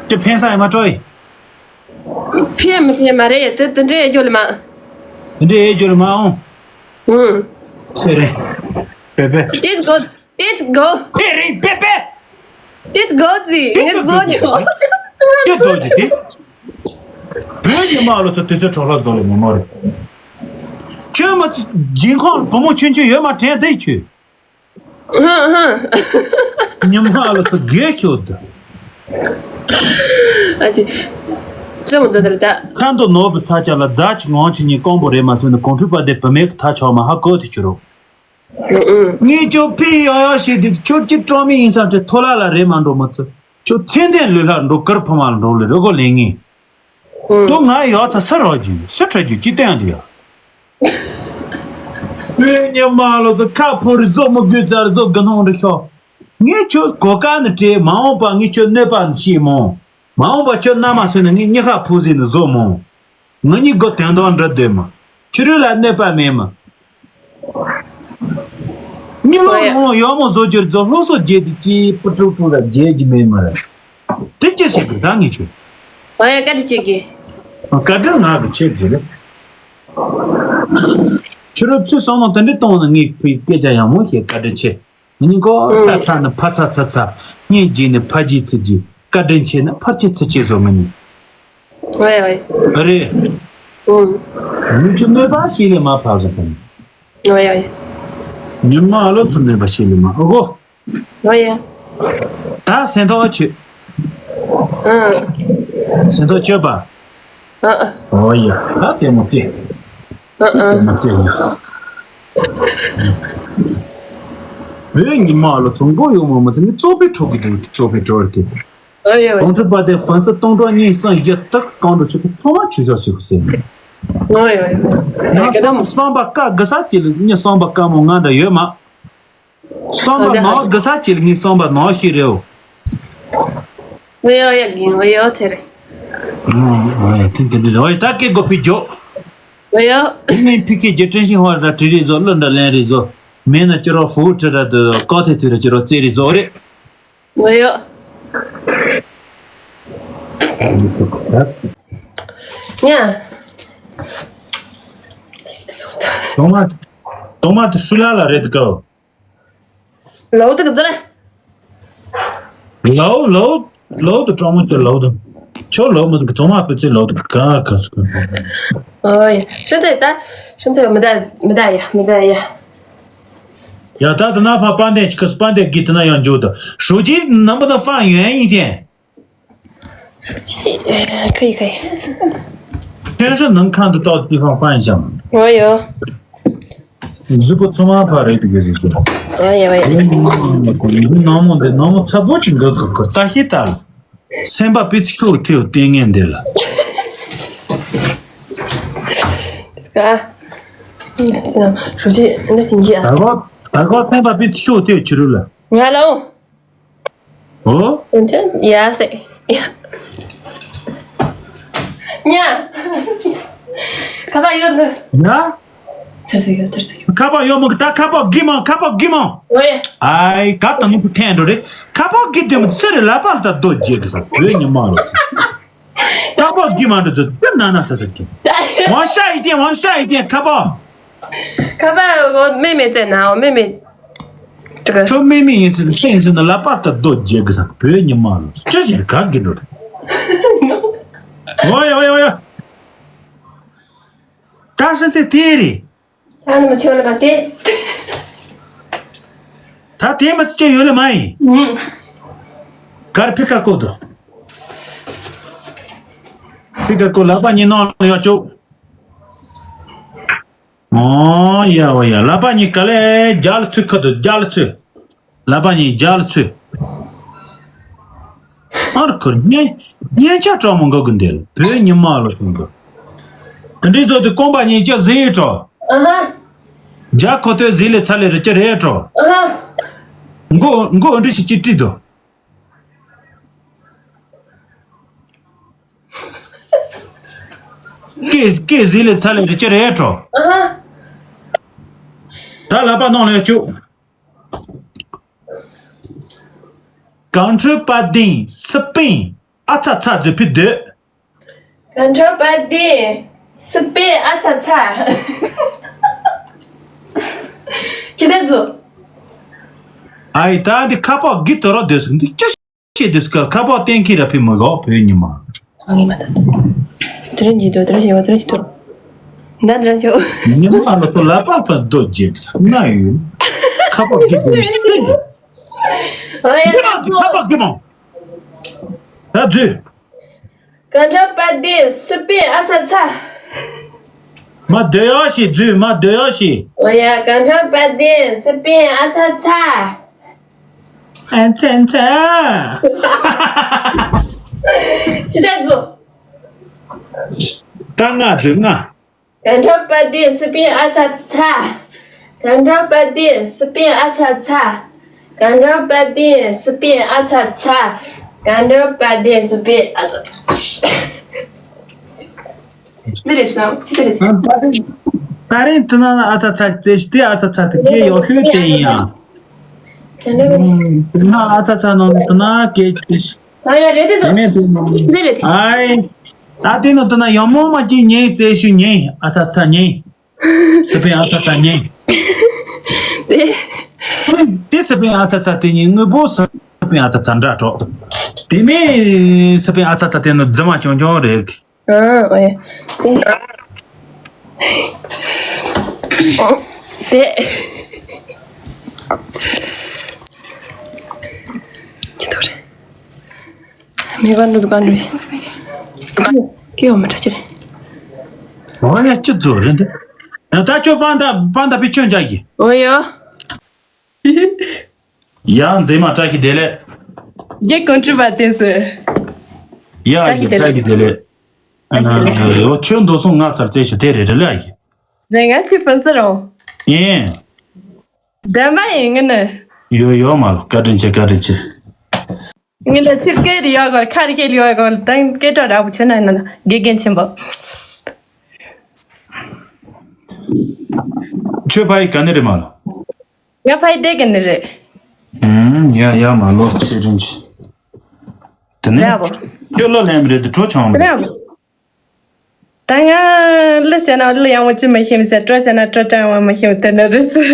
ཁྱེད་ཕན་ས་ཡ་མ་སྤྲོ་ཡི། ཕན་མི་ཕན་མ་རེད་དེ་དེ་འདྲའི་ཨེ་འཇོ་ལི་མ། དེ་འདྲའི་ཨེ་འཇོ་ལི་མ་འོང་། ཨུང་། ཚེ་རིང་། པེ་པེ། དེ་གོ་དེ་གོ་ཚེ་རིང་པེ་པེ། དེ་གོ་ཙི་ངས་བཟོ་རྒྱུ། དེ་བཟོ་རྒྱུ་དེ། བོད་ཀྱི་དམག་ལ་ཚོ་དེ་ཚོའི་གྲོགས་ལ་བཟོ་ལ་ངོ་མ་རེད། ཁྱོད་མ་ཚོ་སྦྱིན་ཁང་བུ་མོ་ཆུང་ཆུང་ཡོད་མ་དྲན་དེ་ཁྱོད། ཧ་ཧ། ཉི་མ་ལ་ཚོ་རྒས་ཤོག་དུ། ཨ་ཅི། ཙེ་མོ་ཙེ་དེར་ད། ཁ་མདོ་ནོར་བུ་ས་ཆ་ལ་རྫ་ཆུ་ངང་ཆུ་གཉིས་ཀོང་པོ་རེད་མ་ཟེར་ན་གོང་ཁྲུས་པ་དེ་བུ་མེད་ཀྱི་ཐ་ཆོག་མ་ཧ་གོ་དེ་ཁྱོད་རོ། ཨུ་ཨུ། ངས་ཁྱོད་ཕི་ཡང་ཡང་བྱས་དུས་ཁྱོད་ཀྱི་གྲོང་མི་ཡིན་ཙང་དེ་ཐོ་ལ་ལ་རེད་མ་འགྲོ་མ་ཚོ་ཁྱོད་མཚན་ལྡན་ལུས་ལྷག་འགྲོ་གར་ཕ་མ་ལ་འགྲོ་ལེ་རོ་གོ་ལེན་ངེས། ཨུ། ཁྱོད་ང་ཡག་ཚ་སུ་རོགས་ཀྱི་སུ་ཁྲིད་རྒྱུ་ཅི་བསྟན་དུ་ཡ། བོད་ཉི་མ་ལོ་ཚོ་ཁ་ཕོ་རི་བཟོ་མི་དགོས་ཙར་བཟོ་དགུ་སྣང་རི་ཤོག་ངས་ཁྱོད་གོ་སྐབས་ནི་སྤྲད་མ་འོངས་པ་ངས་ཁྱོད་གནོད་པ་ནི་ཤེས་མོ། མ་འོངས་པ་ཁྱོད་མནའ་མ་སོན་ན་ངས་མྱི་ཁ་ཕུག་ཟིན་ནི་བཟོ་མོ། ང་གཉིས་སྒོ་དོན་དག་འགྲུབ་འདོད་མ། ཁྱོད་རང་ལ་གནོད་པ་མེད་མ། གཉིད་ལོག་ལོང་ཡག་མོ་བཟོ་རྒྱུར་རྫོགས་སློབ་གསོ་རྒྱས་ཏེ་ཅི་པུ་ཀྲུག་ཀྲུག་ལ་རྒྱས་ཀྱི་མེད་མ་རེད། དེ་ཅི་ཞིག་གི་ད་ངས་ཁྱོད། ཨ་ཡ་བཀའ་དྲིན་ཆེ་གི། བཀའ་དྲིན་ང་གི་ཆེད་ཟེར་རེད། ཁྱོད་རང་ཚོས་བསམ་བློ་དེ་འདྲ་གཏོང་ན་ངས་ཕའི་སྐད་ཆ་ཡག་མོ་ཞིག་བཀའ་དྲིན་ཆེ། ང་གཉིས་ཀོ་ཚ་ཚ་ནི་ཕ་ཚ་ཚ་ཚ། སྙིང་རྗེ་ནི་ཕ་རྗེ་ཚི་རྗེ། བཀའ་དྲིན་ཆེ་ནི་ཕར་ཆེ་ཚུར་ཆེ་བཟོ་ང་གཉིས། ཨོ་ཡ་ཨོ་ཡ། ཨ་རེད། ཨུང་། ང་ཚོ་གནོད་པ་ཞིག་ལས་མ་ཕབ་བཟོ་ག་ནི། ཨོ་ཡ་ཨོ་ཡ། ཉི་མ་ཨ་ལོ་ཚོ་གནོད་པ་ཞིག་ལས་མ་ཨོ་གོ། ཨོ་ཡ། ད་སེམས་ཐག་ཆོད། ཨང་། སེམས་ཐག་ཆོད་པ། ཨ་ཨ། ཨོ་ཡ། ད་རྩེད་མོ་རྩེ། ཨ་ཨ། རྩེད་མོ་རྩེ་ཡ། བོད་ཉི་མ་ལ་ཚོང་པོ་ཡོང་མ་མ་ཚེ་ནི་གཙོ་ཕལ་ཕྲུག་གི་དུས་གཙོ་ཕལ་འགྲོ་གི། ཨོ་ཡ་ཨོ་ཡ། གོང་ཁྲི་པ་དེ་ཧྥན་སི་སྟོང་ཕྲག་གཉིས་སང་ཡི་དག་གང་འགྲོ་ཆོག་གི་ཚང་མ་ཆོས་ཕྱོགས་ཞིག་གི་ཟེར། ཨོ་ཡ་ཨོ་ཡ། ང་བསམ་བསམ་པ་བཀའ་དགུ་ས་གཅིག་ལ་ངས་བསམ་པ་བཀའ་མོ་ང་འདྲ་ཡོད་མ། བསམ་པ་ནང་དགུ་ས་གཅིག་ལ་ངས་བསམ་པ་ནང་ཞིག་རེད། ཨོ་ཡ་ཨོ་ཡ་གིན་ཨོ་ཡ་ཨོ་ཐེ་རེད། ཨོ་ཡ་ཐེ་ཐེ་རེད་ཨོ་ཡ་ད་སྐད་གོ་ཕི་རྒྱོ། ཨོ་ཡ། དེ་ནས་ཕི་ཁེ་རྒྱ་ཀྲིན་ཤིང་ཧོ་ར་བྲི་རེད་བཟོ་གླུ་འདྲ་ལེན་རེད་བཟོ། མེད་ན་ཅི་རོ་ཧྥུ་ཁྲི་ར་དུ་ཀོ་ཐེ་ཐུ་ར་ཅི་རོ་རྩེ་རེད་བཟོ་རེད། ངོ་ཡོད། ཉ། གདོང་མ། གདོང་མ་དེ་ཧྲུ་ལ་ལ་རེད་དཀའོ། ལའུ་དུ་གི་ཛ་ལ། ལའུ་ལའུ་ལའུ་དུ་གྲོགས་མོ་ཁྱོད་ལའུ་དུ། ཁྱོད་ལོག་མི་འདུག་ཐོག་མ་པི་ཙི་ལོག་འདུག་ག་ག་ཚོད། ཨོ་ཡ། ཤོད་ཚེ་ད། ཤོད་ཚེ་མི་ད་མི་ད་ཡ་མི་ད་ཡ། ཡ་ད་ད་ན་ཕ་པ་འདན་ཅི་ཁ་སི་པ་འདན་གི་ད་ན་ཡང་འཇུག་ད་ཧྲུའུ་ཅི་ནམ་པ་ན་ཧྥང་ཡོན་ཡིན་ཏེ། 可以可以。 ཁྱོད་ཧྲུའུ་ནང་ཁང་དུ་ཏོག་ཏི་ཧྥང་ཧྥང་ཞང་། 我有。 གཟུགས་པོ་ཚང་མ་ཕ་རེད་དུ་གི་རེད་ཀྱི། 我也我也。 ནང་མོ་འདི་ནང་མོ་ཚ་པོ་ཅིག་འགག་གི་ཁུར་ལྟ་ཤེས་ལྟ། སེམས་པ་པི་ཚི་ཁྱོད་ཐེའུ་ལྟས་ངན་འདི་ལ། 这个啊，嗯，手机那紧急啊。 ད་གོ་ད་གོ་སེམས་པ་པི་ཚི་ཁྱོད་ཐེའུ་ཆུ་རུ་ལ། 我喽。 ཨོ། 我这也是。呀。ཉ། ཁ་པར་ཡོད་གི། ཉ། ཚར་ཚར་ཡོད་ཚར་ཚར་ཡོད། ཁ་པར་ཡོད་མོ་གི་ད་ཁ་པར་གི་མོ་ཁ་པར་གི་མོ། ཨོ་ཡ། ཨའི་ག་ད་ནི་ཐན་འགྲོ་རེད། ཁ་པར་གི་དེ་མོ་ཚེ་རེ་ལ་པར་ད་རྡོ་རྗེ་གི་ས་བོད་ཉི་མ་ལོ། ཁ་པར་གི་མ་འགྲོ་ཚོ་དེ་ན་ན་ཚ་ཚ་གི། 王下一点，王下一点，ཁ་པར། 可不，我妹妹在哪？我妹妹，这个。 ཁྱོད་མེ་མེ་ཡིན་ཟེར་སེང་ཟེར་ན་ལ་པ་ད་རྡོ་རྗེ་གི་ས་བོད་ཉི་མ་ལོ་ཅི་ཟེར་ག་གི་འགྲོ་རེད། ཨོ་ཡ་ཨོ་ཡ་ཨོ་ཡ། ད་ཧྲི་ཚེ་དེ་རེད། ད་ནི་མ་ཆོད་ལ་མ་དེ། ད་དེ་མ་ཚི་ཅི་ཡོད་ལ་མ་ཡིན། ཨུམ། གར་ཕི་ཁ་ཀོ་དོ། ཕི་ཁ་ཀོ་ལ་པ་ཉི་ནང་ཡོད་ཅོ། ཨོ་ཡ་ཨོ་ཡ། ལ་པ་གཉིས་ག་ལེ་རྒྱ་ལ་ཚུད་ཁ་དུ་རྒྱ་ལ་ཚུད། ལ་པ་གཉིས་རྒྱ་ལ་ཚུད། ཨར་ཁུར་ཉན་ཉན་ཆ་གྲོགས་མོ་འགོ་གི་འདེལ་བོད་ཉི་མ་ལོ་ཤུང་གི། དེ་འདྲའི་བཟོ་དུས་རྐང་པ་གཉིས་ཀྱི་ཟེར་གྲོགས། ཨ་ཧ། རྒྱ་ཁོ་ཐོས་ཟེར་ལེ་ཚ་ལེ་རི་ཅི་རེད་གྲོགས། ཨ་ཧ། མགོ་མགོ་འདྲི་ཞིག་ཅི་བྲིས་དོ། ཀེ་ཀེ་ཟི་ལི་ཐ་ལི་རི་ཅི་རེད་གྲོ། ཨ་ཧ། ད་ལ་པ་ནང་ལ་བཅུག་གང་འཕྲོད་པ་དིང་སི་པིང་ཨ་ཚ་ཚ་རྫུ་ཕི་སྡོད། གང་འཕྲོད་པ་དིང་སི་པིང་ཨ་ཚ་ཚ། ཅི་ཟེར་རྫུ། ཨ་ཡི་ད་འདི་ཁ་པག་གི་དོ་རོ་སྡོད་སོང་འདི་ཅི། ཆེ་དུས་སྐབས་ཁ་པག་གཏན་འཁེལ་ར་ཕི་མི་གོ་བོད་ཉི་མ། ཨ་ངེས་མ་ད། དེ་རིང་གྱི་དོ་དེ་རིང་བྱེད་པ་དེ་རིང་གྱི་དོ། ད་དེ་རིང་ཁྱོད། ཉི་མ་ལ་ཁོ་ལ་པག་པ་རྡོ་རྗེ་ས་ན་ཡོད། ཁ་པག་གི་དོ་སྟེ། ཨོ་ཡ་ཁ་པག་གི་མོ། ད་རྫུས། གང་འཕྲོད་པ་དིང་སི་པིང་ཨ་ཚ་ཚ། མ་སྡོད་ཡག་ཞིག་རྫུས་མ་སྡོད་ཡག་ཞིག་ཨོ་ཡ་གང་འཕྲོད་པ་དིང་སི་པིང་ཨ་ཚ་ཚ། ཨན་ཚན་ཚན། ཅི་ཚ་ཚུ། ཀ་ང་ཚུ་ང་། གང་འཕྲོད་པ་དིང་སི་པིང་ཨ་ཚ་ཚ། གང་འཕྲོད་པ་དིང་སི་པིང་ཨ་ཚ་ཚ། གང་འཕྲོད་པ་དིང་སི་པིང་ཨ་ཚ་ཚ། གང་འཕྲོད་པ་དིང་སི་པིང་ཨ་ཚ་ཚ། ཅི་རེད་དམ་ཅི་རེད། ད་རིང་དུ་ན་ཨ་ཚ་ཚ་རྩེ་ཞི་དེ་ཨ་ཚ་ཚ་དེ་སྐད་ཡོད་ཤོས་དེ་ཡིན་ཡང་། དུ་ན་ཨ་ཚ་ཚ་ནང་དུ་ན་སྐད་ཅི་ཞིག་ཨ་ཡ་རེད་དེ་ཟོ། དེ་ནས་དུ་ན་ཟེར་རེད། ཨའི། ད་དེ་ནང་དུ་ན་ཡང་མོ་མ་ཅི་ཉེ་རྩེ་ཞུ་ཉེ་ཨ་ཚ་ཚ་ཉེ། སི་པིང་ཨ་ཚ་ཚ་ཉེ། དེ། དེ་སི་པིང་ཨ་ཚ་ཚ་དེ་ཉེ་དངོས་པོ་སི་པིང་ཨ་ཚ་ཚ་འདྲ་གྲོགས། དེ་མིན་སི་པིང་ཨ་ཚ་ཚ་དེ་ནི་རྫི་མ་ཆུང་ཆུང་རེད། ཨ་ཨོ་ཡ། དེ། ཅི་ཐུག་རེད། མི་ག་འདུག་ག་འདུག་ཀི་ཡོ་མ་ཏྲ་ཅི་རེད། ཨོ་ཡ་ཅི་ཚོ་རེད་འདི། ད་ཁྱོད་ཕན་ད་ཕན་ད་པི་ཆོན་ཅག་གི་ཨོ་ཡ། ཡ་མཛེས་མ་བཀྲ་ཤིས་བདེ་ལེགས། རྒྱལ་ཀོང་སྤྲུལ་པ་བསྟན་སོང་། ཡ་བཀྲ་ཤིས་བདེ་ལེགས། ཡ་ཁྱོད་འདུག་སོང་ང་ཚར་རྩེ་ཞུ་དེ་རེད་རེད་ལ་ཡ། རེད་ང་ཆི་ཕན་སི་རོང་། ཡིན། བདེན་པ་ཡིན་ངི་ནི། ཡོ་ཡོ་མ་ལོ་བཀའ་དྲིན་ཆེ་བཀའ་དྲིན་ཆེ། ངི་ལ་ཆི་སྐད་རི་ཡོ་གོ་ཁ་རི་ཁེ་ལི་ཡོ་གོ་དང་སྐད་གྲགས་ར་བུ་ཆེ་ན་ཡིན་ན་དགེ་རྒན་ཆེན་པོ། ཁྱོད་ཕ་ཡི་ག་ནི་རེད་མ་ལོ། ང་ཕ་ཡི་དེ་གི་ནི་རེད། ཡ་ཡ་མ་ལོ་ཆེ་དྲིན་ཆེ། དེ་ནས་ར་བུ། ཁྱོད་ལོ་ལེན་རེད་དུ་གྲོ་ཆང་མ་ར་བུ། ད་ང་ལི་ཟེར་ན་ལི་ཡང་བོ་ཅི་མ་ཤེས་མི་ཟེར་གྲོ་ཟེར་ན་གྲོ་ཀྲང་བ་མ་ཤེས་མི་དེ་ན་རེད་ཟེར།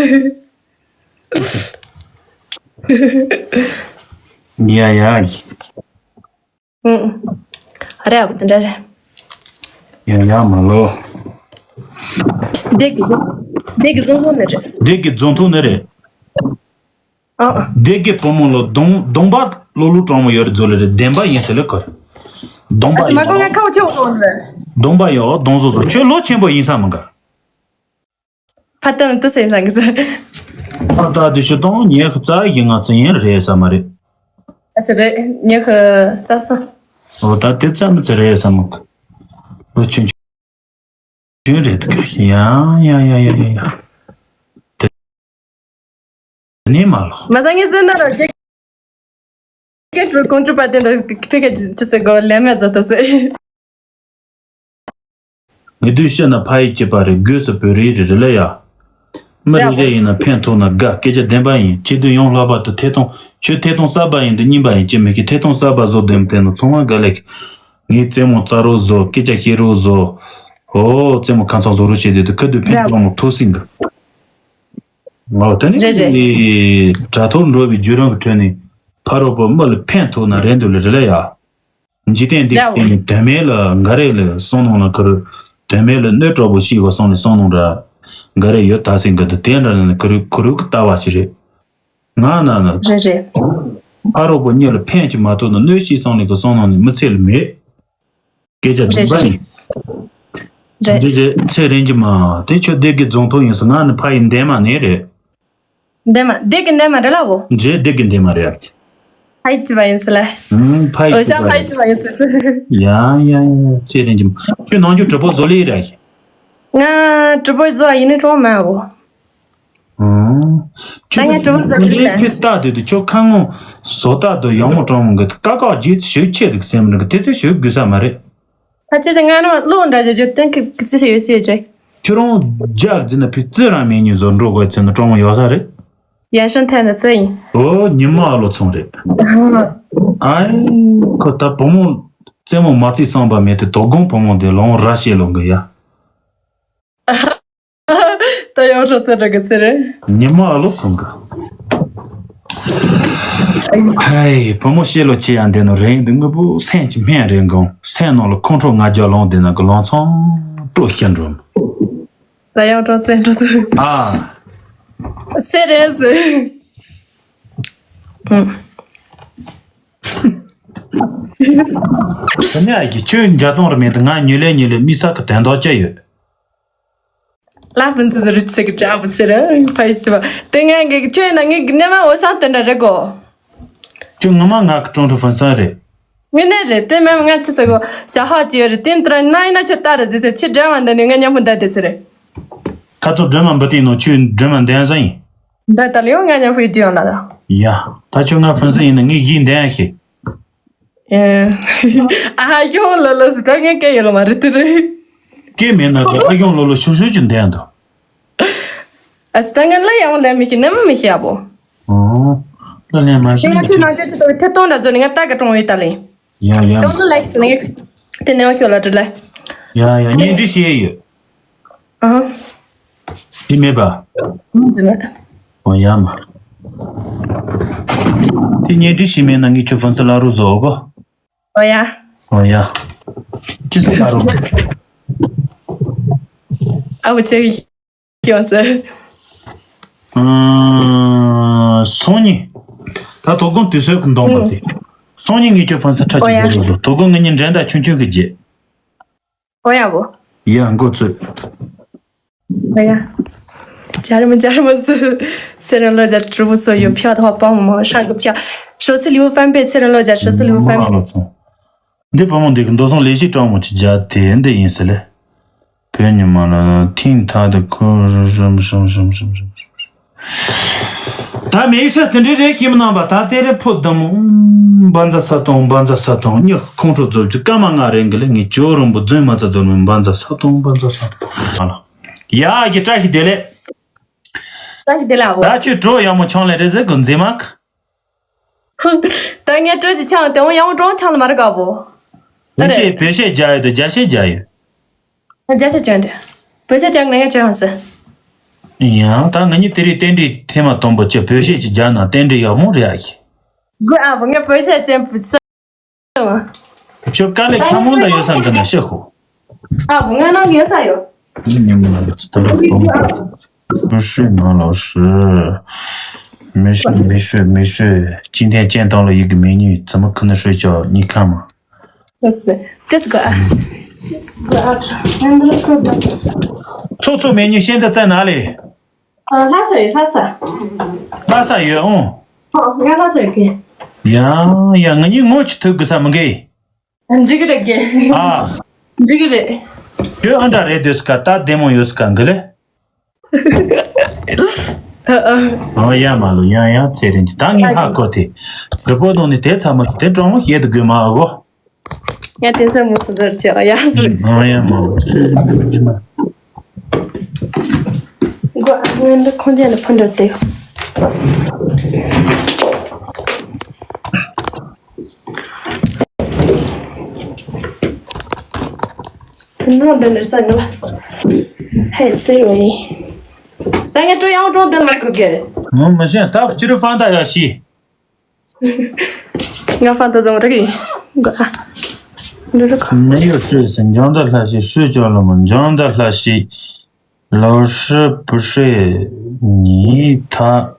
ཡ་ཡ། ཨུ། རེད་ཨ་བུ་དེ་འདྲ་རེད། ཡང་ཡང་མ་ལོ། སྡེ་དགེ་སྡེ་དགེ་རྫོང་ཐོག་ནས་རེད། སྡེ་དགེ་རྫོང་ཐོག་ནས་རེད། ཨ། སྡེ་དགེ་བུ་མོ་ལོ་གདོང་གདོང་པ་ལོ་ལོ་གྲོང་མོ་ཡོད་རེད་ཛོ་ལེ་རེད་བདེན་པ་ཡིན་ཟེར་ལེ་གོ། གདོང་པ་ཨ་ཙི་མ་ཡིན་གོ་ང་ཁ་བ་ཆེ་བ་གྲོང་རེད། གདོང་པ་ཡོད་གདོང་བཟོ་བཟོ་ཁྱོད་ལོ་ཆེན་པོ་ཡིན་ས་མི་འགའ། ཕ་ཏན་ཏི་སེ་སང་གི་ཟེར། ཨ་ད་དེ་ཤོད་དང་ཉེ་ཁ་རྩ་ཡི་ང་ཚོ་ཡིན་རེད་ས་མ་རེད། ཨ་ཙི་རེད་ཉེ་ཁ་ས་ས། ཨོ་ད་དེ་ཙམ་ཙི་རེད་ས་མ་གི། ལོ་ཆུང་ཆུང་རེད་འདུག་ཡ་ཡ་ཡ་ཡ་ཡ། དེ་ནས་མ་ལོ། མ་ས་ངའི་སེམས་ནང་ལ་སྐད་སྐད་སྒྲོག་ཀོང་ཀྲུ་པ་དེ་འདྲ་ཕི་ཁ་ཅི་ཅི་ཚེ་གོ་ལས་མེད་ཛ་ད་སེ། ངས་དུས་ཤེས་ན་ཕ་ཡི་སྐྱེས་པ་རེད་སྒོས་སུ་བོད་རིགས་རེད་རེད་ལ་ཡ། མི་རེ་རེ་ཡིན་ན་ཕན་ཐོགས་ན་དགའ་སྐད་ཆ་བདེན་པ་ཡིན་སྤྱི་འཐུས་ཡོངས་ལྷག་པར་དུ་ཐད་གཏོང་ཁྱོད་ཐད་གཏོང་གསར་པ་ཡིན་དུས་རྙིང་པ་ཡིན་ཅི་མི་ཤེས་ཐད་གཏོང་གསར་པ་བཟོ་འདོད་མི་དེ་ནི་ཚང་མ་དགའ་ལེགས། ངའི་རྩེད་མོ་རྩ་རོགས་བཟོ་སྐད་ཆ་བཤད་རོགས་བཟོ། ཨོ་རྩེད་མོ་ཁ་ཚང་བཟོ་རོགས་བྱས་དེ་དུས་ཁ་དུས་ཕན་ཐོགས་མོ་ཐུག་སྲིད་འདུག་ཨོ་དེ་ནི་རེད་རེད། དྲ་ཐོག་འགྲོ་བའི་བརྒྱུད་རིམ་གྱི་ཁྲོད་ནས་ཕ་རོལ་པོ་མི་ལ་ཕན་ཐོགས་ན་རེད་འདུག་ལེ་རེད་ལ་ཡ། འཇིག་རྟེན་འདི་ཡ་བརྟེན་ནས་དོན་མེད་ལ་འགའ་རེ་ལ་བསམ་ནང་ལ་ཁུར། དོན་མེད་ལ་གནོད་གྲོགས་པོ་ཤིག་ག་སོང་ནས་བསམ་ནང་འདྲ། འགའ་རེ་ཡོད་ད་སེང་གི་འདི་དེ་འདྲ་ནས་ཁུར་ཁུར་གི་ལྟ་བ་ཞིག་རེད། ང་ན་ན། རེད་རེད། ཕ་རོལ་པོ་གཉིས་ལ་ཕན་ཅིག་མ་ཐོགས་ན་གནོད་ཤིག་བསམ་ནས་གི་བསམ་ནང་ནས་མི་ཚེ་ལ་མེད། སྐད་ཆ་བདེན་པ་ཡིན། རེད། འདི་རྗེས་ཚེ་རིང་གི་མ་དེ་ཁྱོད་སྡེ་དགེ་རྫོང་ཐོག་ཡིན་སོང་ང་ནི་ཕ་ཡི་འདན་མ་ནས་རེད། འདན་མ་སྡེ་དགེ་འདན་མ་རེད་ལ་བོ། རྗེས་སྡེ་དགེ་འདན་མ་རེད། ཕ་ཡི་ཅི་བ་ཡིན་སི་ལ། ཨུམ་ཕ་ཡི་ཅི་བ་ཡིན། ཡ་ཡ་ཡ་ཚེ་རིང་གི་མ་ཁྱོད་ནང་ཆོས་གྲུབ་པོ་བཟོ་ལེ་རེད། ང་གྲུབ་པོ་བཟོ་བ་ཡིན་ནི་གྲོང་མ་བོ། ཨང་། ད་ངས་གྲུབ་ཚར་ཁྱོད་ལ་ཁྱོད་ལྟ་དུས་དུ་ཁྱོད་ཁ་ངོ་བཟོ་ལྟ་དུ་ཡག་མོ་གྲོང་མོ་གི་ཀ་ཀ་རྗེས་ཞུ་ཆེ་འདུག་སེམས་རེད་གི་དེ་ཚེ་ཞུ་དགོས་ས་མ་རེད། ད་ཅི་ཟེར་ང་རང་བློ་འདྲ་བྱེད་རྒྱུ་གཏན་འཁེལ་གི་ཅི་ཟེར་ཡོད་ཟེར་རྒྱུ། ཁྱོད་རང་རྒྱག་རྫི་ན་ཕི་ཙི་རང་མེད་ཉུ་བཟོ་འགྲོ་དགོས་ཚེ་ན་གྲོང་མོ་ཡོད་ས་རེད། ཡ་ཤན་ཐན་ར་ཙི་ཡིན། ཨོ་ཉི་མ་ཨ་ལོ་ཚོང་རེད། ཨ་ཁོ་ད་བུ་མོ་རྩེད་མོ་མ་རྩིས་སང་པ་མེད་དེ་དོ་དགོང་བུ་མོ་དེ་ལོང་ར་ཤེས་ལོང་གི་ཡ། ད་ཡང་ཧྲོ་ཚེ་ར་གི་ཚེ་རེད། ཉི་མ་ཨ་ལོ་ཚང་གི། ཧའི་བུ་མོ་ཤེས་ལོ་ཆེ་ཡང་འདི་ནོ་རེད་འདི་དངོས་པོ་སེམས་ཀྱི་སྨན་རེད་འགོང་སེམས་ནང་ལ་ཁོང་ཁྲོ་ང་རྒྱལ་ལོང་འདི་ན་གི་ལོང་ཚང་སྤྲོ་ཤི་འགྲོ། ད་ཡང་ཧྲོ་ཚེ་ཧྲོ་ཚེ། ཨ། ཚེ་རེད་ཟེར། ཨུ། ཁྱོད་ནི་ཨ་ཀྱི་ཁྱོད་འཇའ་དོང་ར་མེད་དུ་ང་ཉུལ་ལེ་ཉུལ་ལེ་མི་ས་གི་དོན་དག་ཅི་ཡོད། ལ་ཕུན་སུམ་ཚོགས་རིགས་ཚེ་གི་དྲ་བུ་ཟེར་ཕ་ཡི་ཚེ་བ་དེ་ང་གི་ཁྱོད་ན་ངའི་གནས་མ་འོ་སང་དེ་འདྲ་རེད་གོ། ཁྱོད་ངོ་མ་ང་གི་ཀྲུང་ཁྲོ་ཕུན་སུམ་རེད། ངས་ནས་རེད་དེ་མེད་ང་ཅི་ཟེར་གོ་ཞ་ཧ་ཅི་ཡོད་རེད་དེ་འདྲ་ན་ཡིན་ན་ཁྱོད་ལྟ་རེད་དེ་ཟེར་ཁྱི་འདྲ་མ་འདི་ནི་ང་མཉམ་པོ་འདའ་དེ་ཟེར་རེད། ཁ་ཐུག་སྒྲོལ་མ་འབུ་ཏིག་ནོ་ཁྱོད་སྒྲོལ་མ་འདན་ས་ཡིན། འདའ་ད་ལེའོ་ང་མཉམ་པོ་ཡི་དུས་ཡོང་ལ་ལ། ཡ། ད་ཁྱོད་ང་ཕུན་སུམ་ཡིན་ན་ངས་གཞིས་འདན་ཡ་ཤེས། ཨ་ཡོང་ལོ་ལོ་ཟེར་ད་ངས་སྐད་ཡོད་ལོ་མ་རེད་དེ་རེད། སྐད་མེད་ན་གི་ཨ་ཡོང་ལོ་ལོ་ཤུག་ཤུག་ཅིག་འདན་འདུག་ཨ་ཙི་ད་ང་ལ་ཡང་ལན་མི་ཤེས་ནམ་མི་ཤེས་ཨ་བོ། ཨོ། ལ་ལན་མ་ཤེས་ང་ན་ཁྱོད་ནང་ཆོས་ཅི་ཚོགས་ཐེ་གཏོང་འདྲ་བཟོ་ནས་ང་ལྟ་ག་གྲོང་ཡོད་ད་ལེ། ཡང་ཡང་། གྲོང་དུ་ལེགས་ཟེར་ནས་དེ་ནས་བ་ཁྱོད་ལ་འདྲི་ལེ། ཡང་ཡང་བརྙན་འཕྲིན་ཤེས་ཡོད། ཨ། དེ་མེད་པ། མི་ཟེར་མེད། ཨོ་ཡང་མ། དེ་བརྙན་འཕྲིན་ཤེས་མེད་ན་ངས་ཁྱོད་ཕོན་སི་ལ་རུ་བཟོ་གོ། ཨོ་ཡ། ཨོ་ཡ། ཅི་ཟེར་ལ་རུ། ཨ་བུ་ཆེ་གི། ཡོང་ཟེར། ཨ། སང་ཉིན། ད་དོ་དགོང་དུས་ཚོད་ཀྱི་འདོང་པ་དེ། སང་ཉིན་ངས་ཁྱོད་ཕན་སེ་ཁྲ་ཅིག་ཨོ་ཡ། བཟོ་རུ་བཟོ། དོ་དགོང་ངེད་གཉིས་འགྲན་ཟླ་ཆུང་ཆུང་གི་རྗེས། ཨོ་ཡ་བོ། ཡ་འགོ་ཚུགས། ཨོ་ཡ། ཇར་མ་ཇར་མ་སུ། སེ་ར་ལོ་ཇ་གྲུ་བུ་སོ་ཡོ་ཕྱོགས་ཐོག་པང་མོ་ཧྲང་གི་ཕྱོགས། ཧྲོ་སི་ལིའུ་ཧྥན་པེ་སེ་ར་ལོ་ཇ་ཧྲོ་སི་ལིའུ་ཧྥན་པེ། འདི་བུ་མོ་འདི་གི་མདོ་སོང་ལས་གཞི་སྤྲང་མོ་ཆེ་རྒྱ་དེ་འདི་ཡིན་ཟེར་ལེ། བོད་ཉི་མ་ལ་ཐིང་ཐ་དེ་ཁོ་རུ་རུམ་རུམ་རུམ་རུམ་རུམ་རུམ། ད་མེ་ཤ་དེ་འདྲའི་རེ་ཤིམ་ནང་པ་ད་དེ་རེ་ཕོ་དམ་བ་འཛའ་ས་དང་བ་འཛའ་ས་དང་ཉི་ཁོང་ཁྲོ་རྫོབ་ཀྱི་སྐར་མ་ལྔ་རིང་གི་ལེ་ངས་ཇོ་རོང་པོ་རྫུན་མ་ཙ་རྫོབ་མི་བ་འཛའ་ས་དང་བ་འཛའ་ས་དང་། ཡ་གི་བཀྲ་ཤིས་བདེ་ལེགས། བཀྲ་ཤིས་བདེ་ལེགས་འོ། ད་ཁྱོད་གྲོ་ཡག་མོ་ཆང་ལེ་རེ་ཟེར་གི་མཛེས་མ་གི། ད་ངས་སྤྲོད་ཀྱི་ཆང་དེ་འོང་ཡང་འགྲོ་ཆང་ལ་མ་རེད་ག་བོ། ཨ་རེད། བོད་ཆས་བོད་ཆས་རྒྱག་ཡོད་དོ་རྒྱ་ཆས་རྒྱག་ཡོད། རྒྱ་ཆས་གྱོན་དེ། བོད་ཆས་གྱོན་ང་ཡང་གྱོན་ཡང་ཟེར། ཡང་ད་ང་གཉིས་དེ་རིང་རྟེན་འབྲེལ་ཐེངས་མ་དང་པོ་ཅི་བོད་ཆས་ཅི་རྒྱག་ན་རྟེན་འབྲེལ་ཡག་མོ་རེད་ཨ་ཁྱི། དགོས་ཨ་བོ་ངས་བོད་ཆས་གྱོན་བུ་ཚོ། ཁྱོད་དཀའ་ལས་ཁ་མང་འདྲ་ཡོད་ས་འདི་ན་ཤི་ཧོ། ཨ་བུ་ང་ནང་ཡོད་ས་ཡོད། ཉིན་མོ་ལ་ཚུར་ལ་གཏོང་དགོས། 不睡呢，老师。没睡，没睡，没睡。今天见到了一个美女，怎么可能睡觉？你看嘛。 ཏེས་ཏེས་གོ་ཨ། ཏེས་གོ་ཨ། ཨ་འདི་ཁོ་ད། 错错美女现在在哪里？ ཨ་ལྷ་ས་ཡོད་ལྷ་ས། ལྷ་ས་ཡོད་ཨང་། ཨ་ང་ལྷ་ས་ཡོད་གི། ཡང་ཡང་ང་གཉིས་ངོ་ཅིག་ཐུག་དགོས་ས་མི་འགའི། འགྲིག་གི་རེད་གི། ཨ། འགྲིག་གི་རེད། ཁྱོད་ཨ་འདྲ་རེད་འདོད་ས་ག་ད་བདེ་མོ་ཡོད་ས་ག་འགི་ལེ། ཨ་ཨ། ཨ་ཡ་མ་ལོ་ཡང་ཡང་ཚེ་རིང་གི་ད་ངས་ཧ་གོ་དེ། རི་པོ་དང་ནི་དེ་ཚ་མ་ཚ་དེ་གྲོགས་མོ་བཤད་དུ་དགོས་མ་ཨ་གོ། ཡང་དེ་ཚ་མོ་སུ་ཟེར་ཆེ་ཨ་ཡ་སུ། ཨ་ཡ་མ་ལོ་ཚེ་རིང་གི་མ། གོ་ཨ་ངན་འདི་ཁོང་ཅན་ལ་ཕུན་འདྲ་དེ། ནང་དུ་ནི་ས་ནི་ལ། ཧེ་སི་རི། ད་ངས་ཀྲོ་ཡང་ཀྲོ་དུ་མ་གུ་གེ། ངོ་མི་ཤེས་ད་ཕྱི་རུ་ཧྥང་ཏ་ཡ་ཤི། ང་ཧྥང་ཏ་བཟང་རེད་གི། འགོ་ཨ། འདི་རུ་ཁ། 没有睡醒，འཇང་ད་ལྷ་ཤི་ཧྲུ་ཅོ་ལ་མོ་འཇང་ད་ལྷ་ཤི། 老师不睡，你他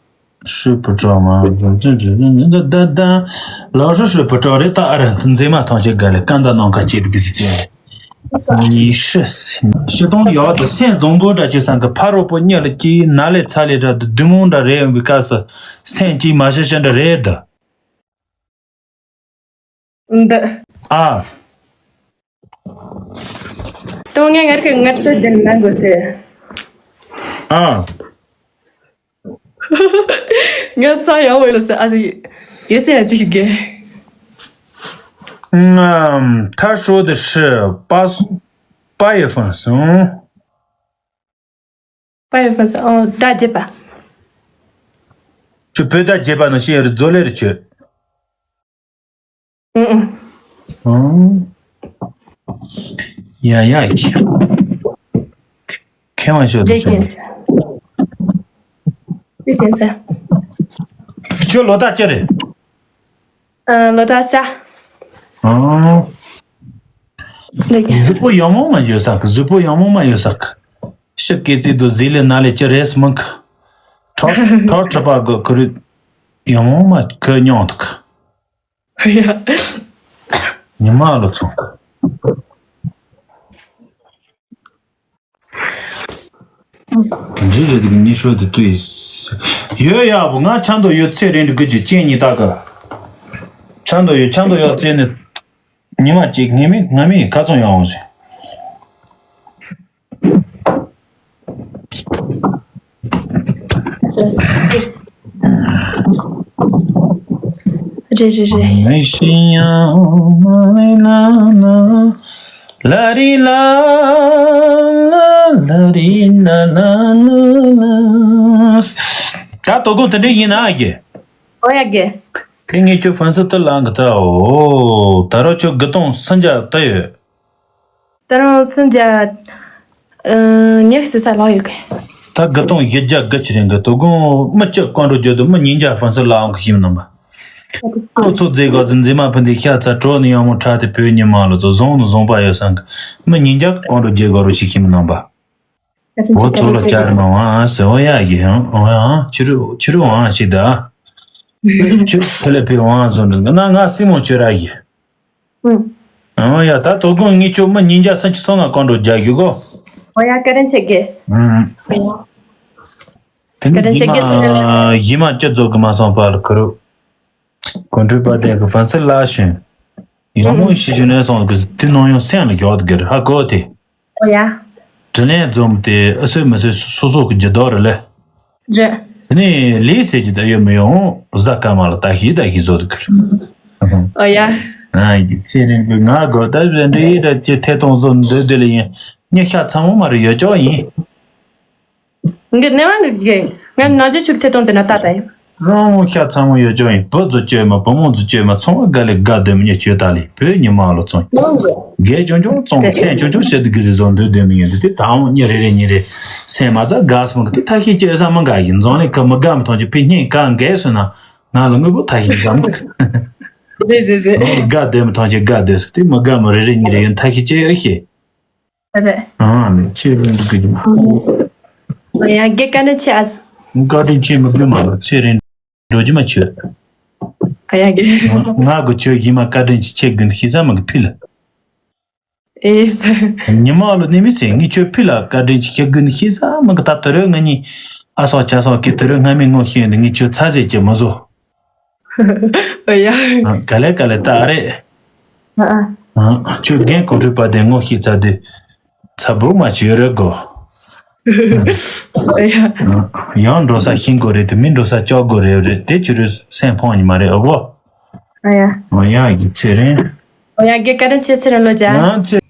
睡不着吗？这这这这这这这，老师睡不着的，大人真贼嘛，同学干了，干到弄个这个不是这样。你是行，是东西要的，现在总部这就三个帕罗波念了几哪里差了这对梦的人，为啥是现今嘛是现在人的。 འདི། ཨ། ཏོ་ངས་ངར་གི་ངར་ཏོ་ལྡན་ན་འགོ་ཟེར། ཨ། ངས་ས་ཡང་བས་ལ་ཟེར་ཨ་ཟི། ཡེ་ཟེར་ཡ་ཅིག་གི། ང་他说的是八八月份生。 པ་ཡོད་ཕན་ཚུན་ཨོ་ད་རྒྱབ་པ། ཁྱོད་བོད་ད་རྒྱབ་པ་ནང་བཞིན་རེད་རྫོ་ལེ་རེད་ཁྱོད། ཨུ་ཨུ། ཨང་། ཡ་ཡ་ཡ། ཁེ་མ་ཤོད་དུ་རེད་ཤོད། ཀྱེ། སི་ཏན་ཚ། ཁྱོད་ལོ་ད་ཅི་རེད། ཨ་ལོ་ད་ཤ། ཨང་། རེད་ཀྱེ། གཟུགས་པོ་ཡང་མོ་མ་ཡོད་ས་གི་གཟུགས་པོ་ཡང་མོ་མ་ཡོད་ས་གི་ཤི་སྐེ་ཙི་དུ་ཟི་ལི་ན་ལི་ཅི་རེས་མང་གི་ཁྲག་ཁྲག་ཁྲི་པ་གི་ཁུ་རི་ཡང་མ་ཁུ་མྱོང་ཐུག་ཡ། ཉི་མ་ལོ་ཚོང་གི་འཇིག་རེད་དེ་གི་ཉི་ཤོ་དེ་དུ་ཡིས་ཡོད་ཡག་པོ་ང་ཆང་དུ་ཡོད་ཚེ་རིང་དུ་གི་ཅི་ཅན་ཉི་ད་གི་ཆང་དུ་ཡོད་ཆང་དུ་ཡོད་ཚེ་ནི། ཉི་མ་གཅིག་ངེས་མེད་ངའི་མིག་ཁ་ཚོན་ཡོང་ཞིང་། རེད་རེད་རེད། མེ་ཤི་ཡ་མ་མེ་ན་ན། ལ་རི་ལ་ལ་ལ་རི་ལ་ལ་ལ་ལ། ད་དོ་དགོང་དེ་འདྲ་ཡིན་ན་ཨ་རྒྱས། ཨོ་ཡ་རྒྱས། དེ་ངས་ཁྱོད་ཧྥན་སི་ཏི་ལ་འགི་ད་འོ། ད་རོ་ཁྱོད་དགུ་སྟོང་སུམ་བརྒྱ་ད་ཡོད། ད་རུང་སུམ་བརྒྱ། ཨ། ཉི་ཤུ་ས་ལོག་ཡོད་གི། ད་དགུ་སྟོང་བཞི་བརྒྱ་དགུ་ཅི་རེད་གི་དོ་དགོང་མི་གཅིག་ཀོང་འགྲོ་རྒྱུ་དུ་མི་ཉིས་བརྒྱ་ཧྥན་སི་ལ་འོང་གི་ཤིམ་ནམ་པ། ཁོ་ཚོ་རྫས་གོ་ཚོ་འཛིན་མ་ཕུན་དེ་ཤ་ཚ་གྲོ་ནི་ཡང་མོ་ཁྲ་དེ་བོད་ཉི་མ་ལོ་ཚོ་བཟང་ནི་བཟང་པ་ཡོད་སང་གི་མི་ཉིས་བརྒྱ་ཀོང་འགྲོ་རྒྱུ་གོ་རུ་ཞིག་ཤིམ་ནམ་པ། འོ་ཚོ་ལ་ཅར་མ་ཝང་ཟེར་འོ་ཡ་ཡི་ཧང་འོ་ཡ་ཕྱི་རུ་ཕྱི་རུ་ཝང་ཞིག་ད། ཕྱི་ཕི་ལེ་ཕི་ཝང་ཟོ་འདྲ་ན་ང་སི་མོ་ཁྱོད་ར་ཡི། ཨང་། ཨང་ཡ་ད་དོ་དགོང་ངས་ཁྱོད་མི་ཉིས་བརྒྱ་སུམ་ཅུ་སོ་ལྔ་ཀོང་འགྲོ་རྒྱག་རྒྱུ་གོ། ཨོ་ཡ་བཀའ་དྲིན་ཆེ་གེ། ཨང་། ཨོ་ཡ། དེ་ནི་བཀའ་དྲིན་ཆེ་གེ་ཟེར་ན། ཡི་མ་ཅི་རྫོགས་གི་མ་སོང་པ་ལ་ཁུ་རུ། གོ་འཕྲོད་པ་དེ་གི་ཧྥན་སི་ལ་ཞོན། ཡང་མོ་ཤི་ཞུ་ནས་སོང་གི་དེ་ནང་ཡང་སེམས་ལ་རྒྱག་གི་རེད་ཧ་གོ་དེ། ཨོ་ཡ། དྲིན་ལན་འཛོམས་ཏེ་ཨ་སོས་མི་སོས་སོ་སོ་གི་རྒྱུ་དོ་རེད་ལེ། རེད། དེ་ནས་ལས་ཟེར་གྱི་ད་ཡོད་མི་ཡོང་གཟའ་སྐར་མ་ལ་ལྟ་ཤི་ལྟ་ཤི་བཟོ་དུ་ཁུར། ཨོ་ཡ། ཨ་ཡི་ཚེ་རིང་གི་ང་དགོ་ད་རེ་འདྲི་ཡི་ར་ཅི་ཐད་གཏོང་བཟོ་འདོད་འདོད་ལ་ཡིན་ཉི་ཤ་ཚ་མོ་མ་རེད་ཡོད་ཅོག་ཡིན། འདི་ནས་ང་གི་ང་ན་ཅི་ཆུ་ཐད་གཏོང་དེ་ན་ལྟ་ད་ཡིན། རང་ཤ་ཚ་མོ་ཡོད་ཅོག་ཡིན་བུ་ཚོ་བཅོས་མ་བུ་མོ་ཚོ་བཅོས་མ་ཚོང་བ་དགའ་ལས་དགའ་སྡོད་མི་ཉེ་ཆོས་ད་ལས་བོད་ཉི་མ་ལོ་ཚོང་། རྒས་ཆུང་ཆུང་ཚོང་ཁྱེད་ཆུང་ཆུང་བྱེད་དུ་གི་ཟི་བཟོ་འདོད་སྡོད་མི་ཡོད་འདི་དེ་དང་ཉི་རེ་རེ་ཉི་རེ་སེམས་མ་ཚ་དགའ་སོང་གི་དེ་ཐ་ཤི་བཅོས་ས་མི་དགའ་ཡིན་རྫོང་ལས་ཁ་མི་དགའ་མི་ཐོང་ཆུ་ཕི་སྙིང་གང་འགས་སོང་ན་ང་ལ་དངོས་པོ་ཐ་ཤི་དགའ་མི་དགའ། རེད་རེད་རེད། དགའ་བསྡད་མི་ཐང་ཆད་དགའ་བསྡད་ཟེར་དེ་མི་དགའ་མི་རེ་རེ་གཉིས་རེ་ཡོད་ཐ་ཤི་ཅེ་ཨེ་ཤེས། རེད། ཨ་ནི་ཁྱེད་རང་འདུག་གི་ཉི་མ། ཨོ་ཡ་དགེ་བཀའ་དྲིན་ཆེ་ཨ། བཀའ་དྲིན་ཆེ་མི་དགོས་མ་ལ་ཚེ་རིང་འགྲོ་རྒྱུ་མ་ཆོད། ཨ་ཡ་དགེ། ང་གི་ཆོས་ཡིན་མ་བཀའ་དྲིན་ཆེ་ཁྱེད་དགོན་ཤེས་ས་མ་གི་ཕི་ལ། ཨེ་ས། ཉི་མ་ལོ་ནི་མི་ཚེ་ངི་ཆོས་ཕི་ལ་བཀའ་དྲིན་ཆེ་ཁྱེད་དགོན་ཤེས་ས་མ་གི་ད་དུ་རོ་ང་གཉིས་ཨ་སོག་ཆ་སོག་གི་དུ་རོ་སྔ་མི་ངོ་ཤེས་ནི་ངི་ཆོས་ཚ་ཟེར་གྱི་མ་བཟོ། ཨ་ཡ། ག་ལེ་ག་ལེ་ད་ཨ་རེད། ཨ་ཨ། ཁྱོད་རྒན་གོ་ཁྲུས་པ་དེ་ངོ་ཤེས་ཚ་དུས་ཚ་བུ་མ་བྱོས་རེད་གོ། ཨ་ཡ། ཡང་འགྲོ་ས་ཤིང་གོ་རེད་དེ་མི་འགྲོ་ས་ལྕོག་གོ་རེད་རེད་དེ་ཁྱོད་རུ་སེམས་ཕོངས་ཉི་མ་རེད་ཨོ་བོ། ཨ་ཡ། ཨོ་ཡ་ཡིག་ཚེ་རིང་། ཨོ་ཡ་དགེ་བཀའ་དྲིན་ཆེ་ཚེ་རིང་ལོ་ཇ། ཨ་ཚེ།